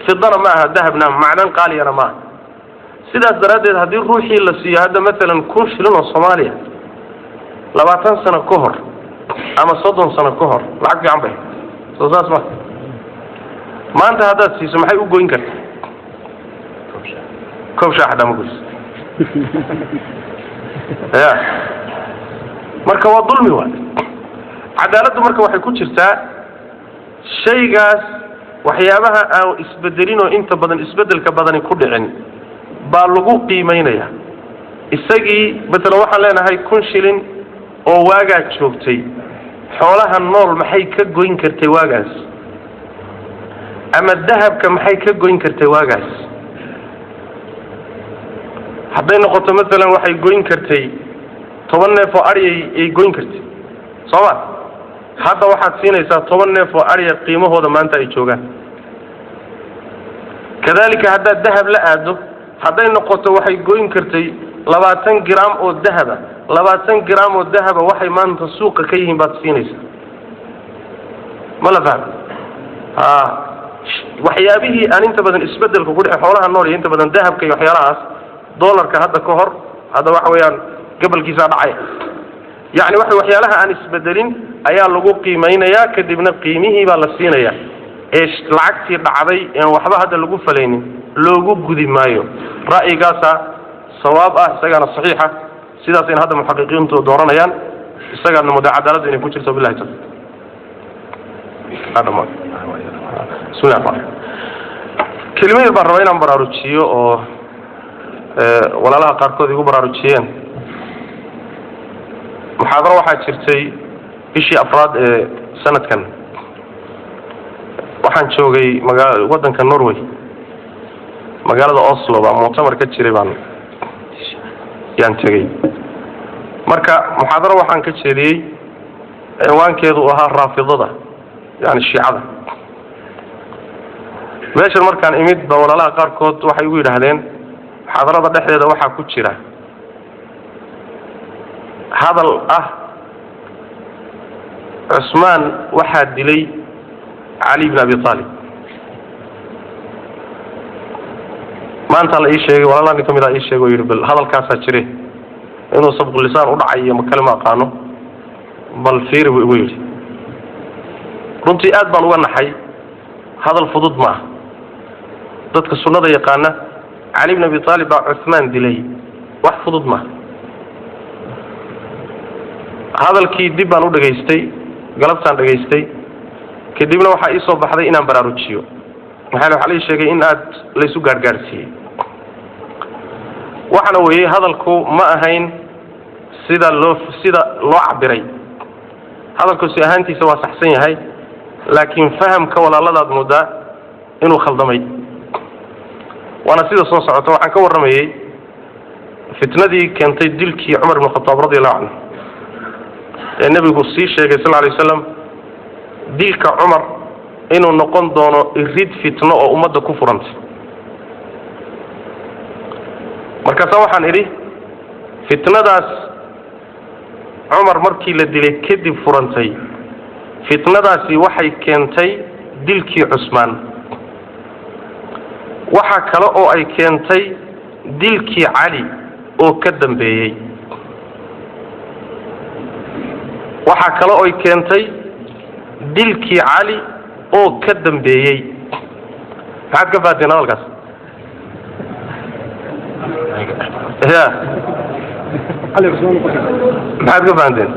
fidana ma aha, dahabna, macdan qaaliyana maaha. Sidaas daraaddeed, haddii ruuxii la siiyo hadda maalan 1000 shilin oo Soomaaliya 20 sano ka hor ama 30 sano ka hor, lacag fiican bay soo saas ma. Maanta haddaad siiso, maxay u goyn kartaa? Koob shaax haddaa ma goyso ya. Marka waa dulmi waay. Cadaaladdu marka waxay ku jirtaa shaygaas, waxyaabaha aan isbedelinoo inta badan isbedelka badani ku dhicin baa lagu qiimaynaya isagii. Matalan waxaan leenahay 1000 shilin oo waagaa joogtay xoolaha nool maxay ka goyn kartay waagaas, ama dahabka maxay ka goyn kartay waagaas? Hadday noqoto matalan waxay goyn kartay 10 neef oo aryay ay goyn kartay, soo ma? Hadda waxaad siinaysaa 10 neef oo arya qiimahooda maanta ay joogaan. Kadalika haddaad dahab la aado, hadday noqoto waxay goyn kartay 20 gram oo dahaba, 20 gram oo dahaba waxay maanta suuqa ka yihiin baad siinaysaa. Ma la fahmi? A waxyaabihii aan inta badan isbedelka ku dhicin, xoolaha nool iyo inta badan dahabka iyo waxyaalahaas, dollarka hadda ka hor, hadda waxa weeyaan gabalkiisaa dhacaya. Yacni waxa waxyaalaha aan isbedelin ayaa lagu qiimaynayaa, kadibna qiimihii baa la siinayaa ee lacagtii dhacday een waxba hadda lagu falaynin loogu gudi maayo. Ra'yigaasa sawaab ah, isagaana saxiixa, sidaasayna hadda muxaqiqiintu dooranayaan, isagaadna mudda cadaaladdu inay ku jirto. Billahi tawfiiq. Bismillah. Kelimo yar baan rabaa inaan baraarujiyo oo walaalaha qaarkood igu baraarujiyeen. Muxaadaro waxaa jirtay bishii afraad ee sanadkan. Waxaan joogay magaa waddanka Norway, magaalada Oslo baa muctamar ka jiray baan yaan tegey. Marka muxaadaro waxaan ka jeediyey cinwaankeedu uu ahaa Raafidada, yani Shiicada. Meeshan markaan imid ba walaalaha qaarkood waxay igu yidhaahdeen muxaadarada dhexdeeda waxaa ku jira hadal ah Cusmaan waxaa dilay Cali bn Abi Aalib. Maanta la ii sheegay, walaalaha nin ka mid a ii sheegay oo yidhi bal hadalkaasaa jire, inuu sabqulisaan u dhacay iyo makale ma aqaano, bal fiiri buu igu yidhi. Runtii aad baan uga naxay. Hadal fudud maaha. Dadka sunnada yaqaana, Cali bn Abi Aalib baa Cuhmaan dilay, wax fudud maaha. Hadalkii dib baan u dhegaystay, galabtaan dhegaystay, kadibna waxaa ii soo baxday inaan baraarujiyo. Maxaa waxaa la ii sheegay in aad laysu gaadhgaadhsiiyey. Waxaana weeyey, hadalku ma ahayn sida loo cabiray. Hadalku si ahaantiisa waa saxsan yahay, laakiin fahamka walaaladaad moodaa inuu khaldamay. Waana sida soo socota. Waxaan ka warramayey fitnadii keentay dilkii Cumar ibn Khataab radi allahu canhu, ee nebigu sii sheegay sal alay waslam dilka Cumar inuu noqon doono irid fitno oo ummadda ku furantay. Markaasaa waxaan idhi fitnadaas Cumar markii la dilay kadib furantay, fitnadaasi waxay keentay dilkii Cusmaan. Waxa kale oo ay keentay dilkii Cali oo ka dambeeyey. Waxa kale oo ay keentay dilkii Cali oo ka dambeeyey. Maxaad ka fahateen hadalkaas? Ya, maxaad ka fahanteen?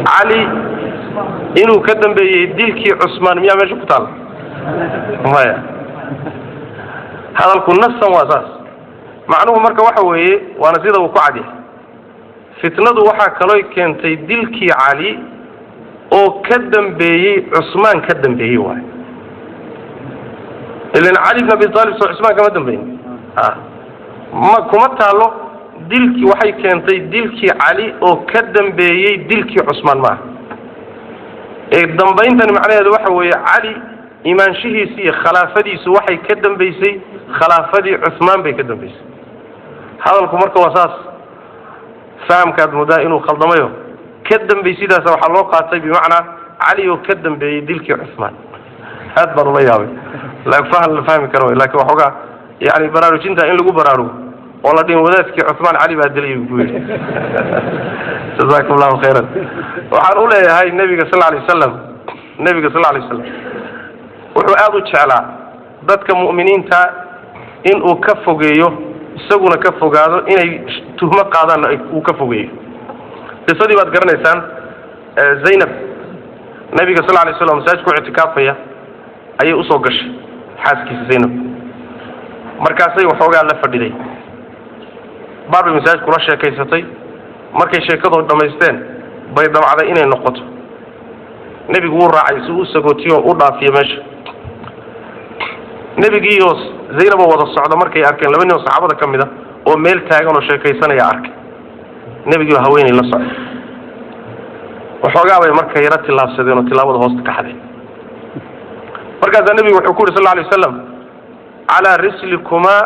Cali inuu ka dambeeyey dilkii Cusmaan miyaa meesha ku taala? Maya, hadalku nasan waa saas. Macnuhu marka waxa weeye, waana sida uu ku cadyahay, fitnadu waxaa kaloo keentay dilkii Cali oo ka dambeeyey Cusmaan ka dambeeyey waay. Ilan Cali ibn Abi Talib soo Cusmaan kama dambeyn. Ma kuma taalo dilkii, waxay keentay dilkii Cali oo ka dambeeyey dilkii Cusmaan maaha. Ee dambayntani macnaheedu waxa weeye, Cali imaanshihiisi iyo khilaafadiisu waxay ka dambaysay khilaafadii Cusmaan bay ka dambaysay. Hadalku marka waa saas, fahamkaad moodaa inuu khaldamayo. Ka dambaysidaasa waxaa loo qaatay bimacnaa Cali oo ka dambeeyey dilkii Cusmaan. Aad baan ula yaabay, faham la fahmi karo, laakiin waxoogaa yani baraarujinta in lagu baraarugo oo la dhihin wadaadkii Cusmaan Cali baa dilay buu yidhi. Jazaakum Allahu khayran. Waxaan u leeyahay nabiga sal alay wasalam, nabiga sal alay wasalam wuxuu aada u jeclaa dadka mu'miniinta inuu ka fogeeyo, isaguna ka fogaado, inay tuhmo qaadaanna uu ka fogeeyo. Qisadii baad garanaysaan, Zaynab nabiga sal alay slam masaajidku ictikaafaya ayay usoo gashay xaaskiisa Zaynab. Markaasay waxoogaa la fadhiday, baar bay masaajidku la sheekaysatay. Markay sheekadoo dhammaysteen bay damcday inay noqoto. Nebigu wuu raacay si u sagootiyo u dhaafiyo meesha. Nebigiiyo Zaynaboo wada socda markay arkeen laba nin oo saxaabada ka mid a oo meel taagan oo sheekaysanaya arkay, nebigiioo haweenay la socda. Waxoogaa bay marka yaro tillaabsadeen oo tillaabada hoosta ka xadeen. Markaasaa nebigu wuxuu ku yidhi sal alay wasalam, calaa rislikumaa,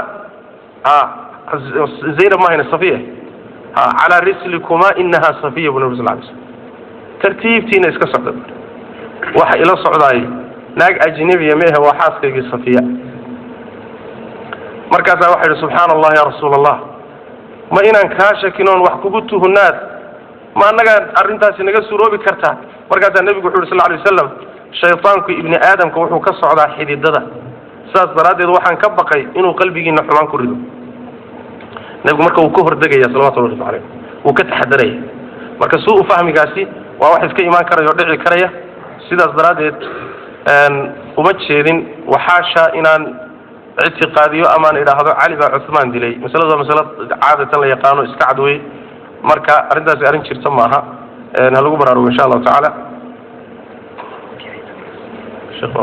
Zaynab ma hayna, Safiya, calaa rislikumaa inahaa Safiya, bu nabi sal lay slam. Tartiibtiina iska socda, waxa ila socdaay naag ajnabiya mehe, waa xaaskaygii Safiya. Markaasaa waxa yidhi, subxaana Allah ya rasuula Allah, ma inaan kaa shakin oon wax kugu tuhunaad, ma annagaa arrintaasi naga suroobi kartaa? Markaasaa nebigu wuxu yidhi sal lay wasalam, shaytaanku ibni aadamka wuxuu ka socdaa xididada, sidaas daraaddeed waxaan ka baqay inuu qalbigiina xumaan ku rido. Nebigu marka wuu ka hordegaya salawatu llahi alayh, wuu ka taxadaraya. Marka suu fahmigaasi waa wax iska imaan karaya oo dhici karaya. Sidaas daraaddeed uma jeedin waxaasha inaan ictiqaadiyo amaan idhaahdo Cali baa Cuthmaan dilay. Masaladu waa masalo caadatan la yaqaano, iska cad wey. Marka arrintaasi arrin jirta maaha, ha lagu baraarugo insha allahu tacaala. Sheekh,